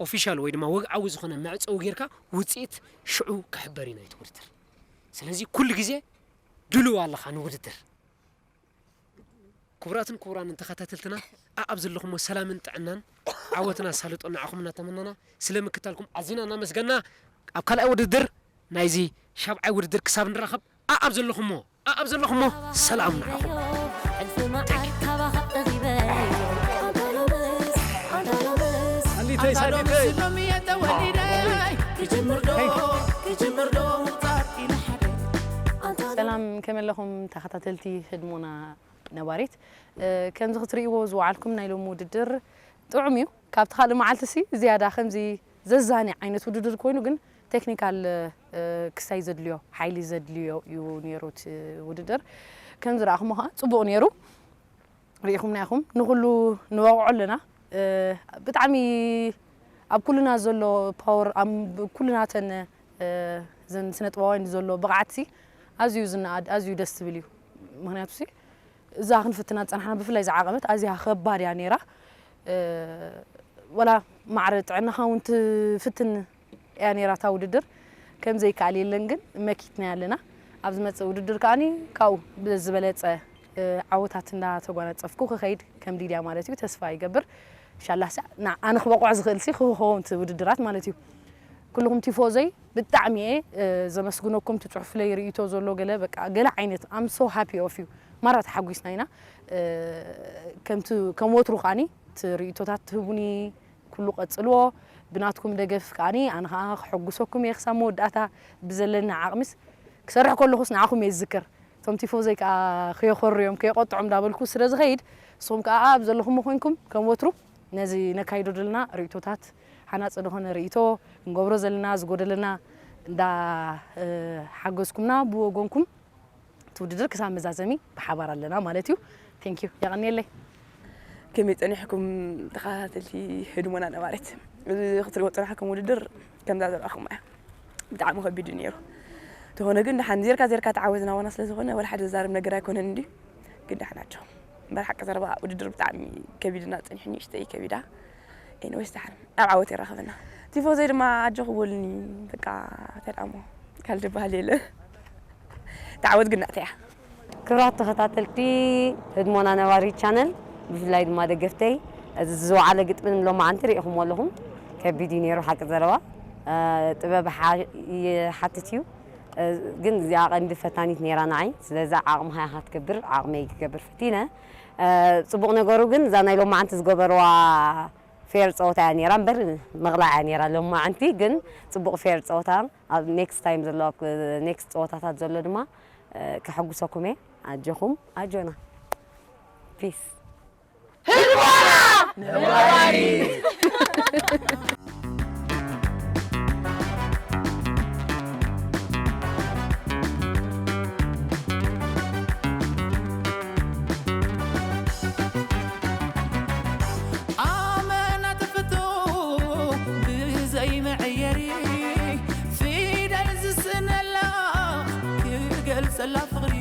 ኦፊሻል ወይ ድማ ወግዓዊ ዝኾነ መዕፀዊ ጌርካ ውፅኢት ሽዑ ክሕበር እዩ ናይቲ ውድድር ስለዚ ኩሉ ግዜ ድሉው ኣለኻ ንውድድር ክቡራትን ክቡራንን ተኸታተልትና ኣኣብ ዘለኹሞ ሰላምን ጥዕናን ዓወትና ሳልጦ ንዓኹም እናተመነና ስለ ምክታልኩም ኣዚና እናመስገና ኣብ ካልኣይ ውድድር ናይዚ ሻብዓይ ውድድር ክሳብ ንራኸብ ኣኣብ ዘለኹሞ ኣኣብ ዘለኹሞ ሰላም ንዓኹም ሕልፊ መዓት ካባኻ ጠጊበ ኣንዳሎምስ ኣንዳሎምስ ኣሊተይ ሳሊተይ ሎሚ የተወሊደ ክጅምር ዶ ክጅምር ዶ ምውጣት ኢለ ሓደ ሰላም ከመለኹም ተኸታተልቲ ህድሞና ነባሪት ከምዚ ክትርእይዎ ዝወዓልኩም ናይ ሎሚ ውድድር ጥዑም እዩ ካብቲ ካልእ መዓልቲ ሲ ዝያዳ ከምዚ ዘዛኒ ዓይነት ውድድር ኮይኑ ግን ቴክኒካል ክሳይ ዘድልዮ ሓይሊ ዘድልዮ እዩ ነይሩ እቲ ውድድር ከም ዝረኣኹሞ ከዓ ፅቡቕ ነይሩ ርኢኹምና ኢኹም ንኩሉ ንበቕዖ ኣለና ብጣዕሚ ኣብ ኩልና ዘሎ ፓወር ኩልናተን ዘን ስነጥበባውያን ዘሎ ብቕዓትሲ ኣዝዩ ዝነኣድ ኣዝዩ ደስ ዝብል እዩ ምክንያቱ እዛ ክንፍትና ዝፀናሕና ብፍላይ ዝዓቐበት ኣዝያ ከባድ እያ ነይራ ወላ ማዕረ ጥዕናኻ እውን ትፍትን እያ ነይራ እታ ውድድር ከም ዘይከኣል የለን ግን መኪትና ኣለና ኣብ ዝመፅእ ውድድር ከዓኒ ካብኡ ብዝበለፀ ዓወታት እንዳተጓናፀፍኩ ክኸይድ ከም ሊድያ ማለት እዩ ተስፋ ይገብር ኢንሻላህ ኣነ ክበቑዕ ዝኽእል ሲ ክኸውን ውድድራት ማለት እዩ ኩልኹም ቲፎዘይ ብጣዕሚ እየ ዘመስግነኩም እቲ ፅሑፍለይ ርእይቶ ዘሎ ገለ በቃ ገለ ዓይነት I'm so happy of you ማራ ተሓጒስና ኢና ከምቲ ከም ወትሩ ከዓኒ እቲ ርእይቶታት ትህቡኒ ኩሉ ቀጽልዎ ብናትኩም ደገፍ ከዓኒ ኣነ ከዓ ክሕጉሰኩም እየ ክሳብ መወዳእታ ብዘለኒ ዓቕሚስ ክሰርሕ ከለኹስ ንዓኹም እየ ዝዝክር እቶም ቲፎዘይ ከዓ ከየኾርዮም ከየቆጥዖም እንዳበልኩ ስለ ዝኸይድ ንስኹም ከዓ ኣብ ዘለኹሞ ኮይንኩም ከም ወትሩ ነዚ ነካይዶ ዘለና ርእይቶታት ሓናፂ ዝኾነ ርእይቶ ክንገብሮ ዘለና ዝጎደለና እንዳ ሓገዝኩምና ብወገንኩም እቲ ውድድር ክሳብ መዛዘሚ ብሓባር ኣለና ማለት እዩ። Thank you የቐንየለይ። ከመይ ጸኒሕኩም ተኸታተልቲ ህድሞና ነባሪት እዚ ክትሪዎ ጸናሕኩም ውድድር ከምዛ ዘርኣኹም እያ ብጣዕሚ ከቢድ እዩ ነይሩ እንተኾነ ግን ደሓን ዜርካ ዜርካ ተዓወትና ዋና ስለ ዝኾነ ወላ ሓደ ዝዛረብ ነገር ኣይኮነን እንዲ ግን ደሓን ኣጆኹም እምበር ሓቂ ዘረባ ውድድር ብጣዕሚ ከቢድና ጸኒሑ ንእሽተይ ከቢዳ ኤኒወይስ ደሓን ኣብ ዓወት የራኽበና ቲፎዘይ ድማ ኣጆኹ በሉኒ በቃ እንታይ ደኣ እሞ ካልእ ዝበሃል የለን እታ ዓወት ግን ናተይ እያ ክብራት ተኸታተልቲ ህድሞና ነባሪ ቻነል ብፍላይ ድማ ደገፍተይ እዚ ዝወዓለ ግጥምን ሎማዓንቲ ርኢኹሞ ኣለኹም ከቢድ እዩ ነይሩ ሓቂ ዘረባ ጥበብ ይሓትት እዩ ግን እዚኣ ቀንዲ ፈታኒት ነይራ ንዓይ ስለዚ ዓቕምኻ ኢኻ ትገብር ዓቕመይ ክገብር ፈቲነ ፅቡቕ ነገሩ ግን እዛ ናይ ሎማዓንቲ ዝገበርዋ ፌር ፀወታ እያ ነይራ እምበር መቕላዕ እያ ነይራ ሎማዓንቲ ግን ፅቡቕ ፌር ፀወታ ኣብ ኔክስት ታይም ዘሎ ኔክስት ፀወታታት ዘሎ ድማ ከሐጉሰኩም እየ ኣጆኹም ኣጆና ፒስ ኣመና ተፈቶ ብዘይ መዐየሪ ፊደል ዝስነላ ክገልጸላ ፍቕሪ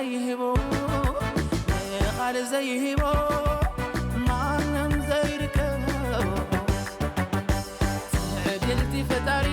ይህቦ ቃል ዘይህቦ ማንም ዘይርከቦ ትዕድልቲ ፈጣሪ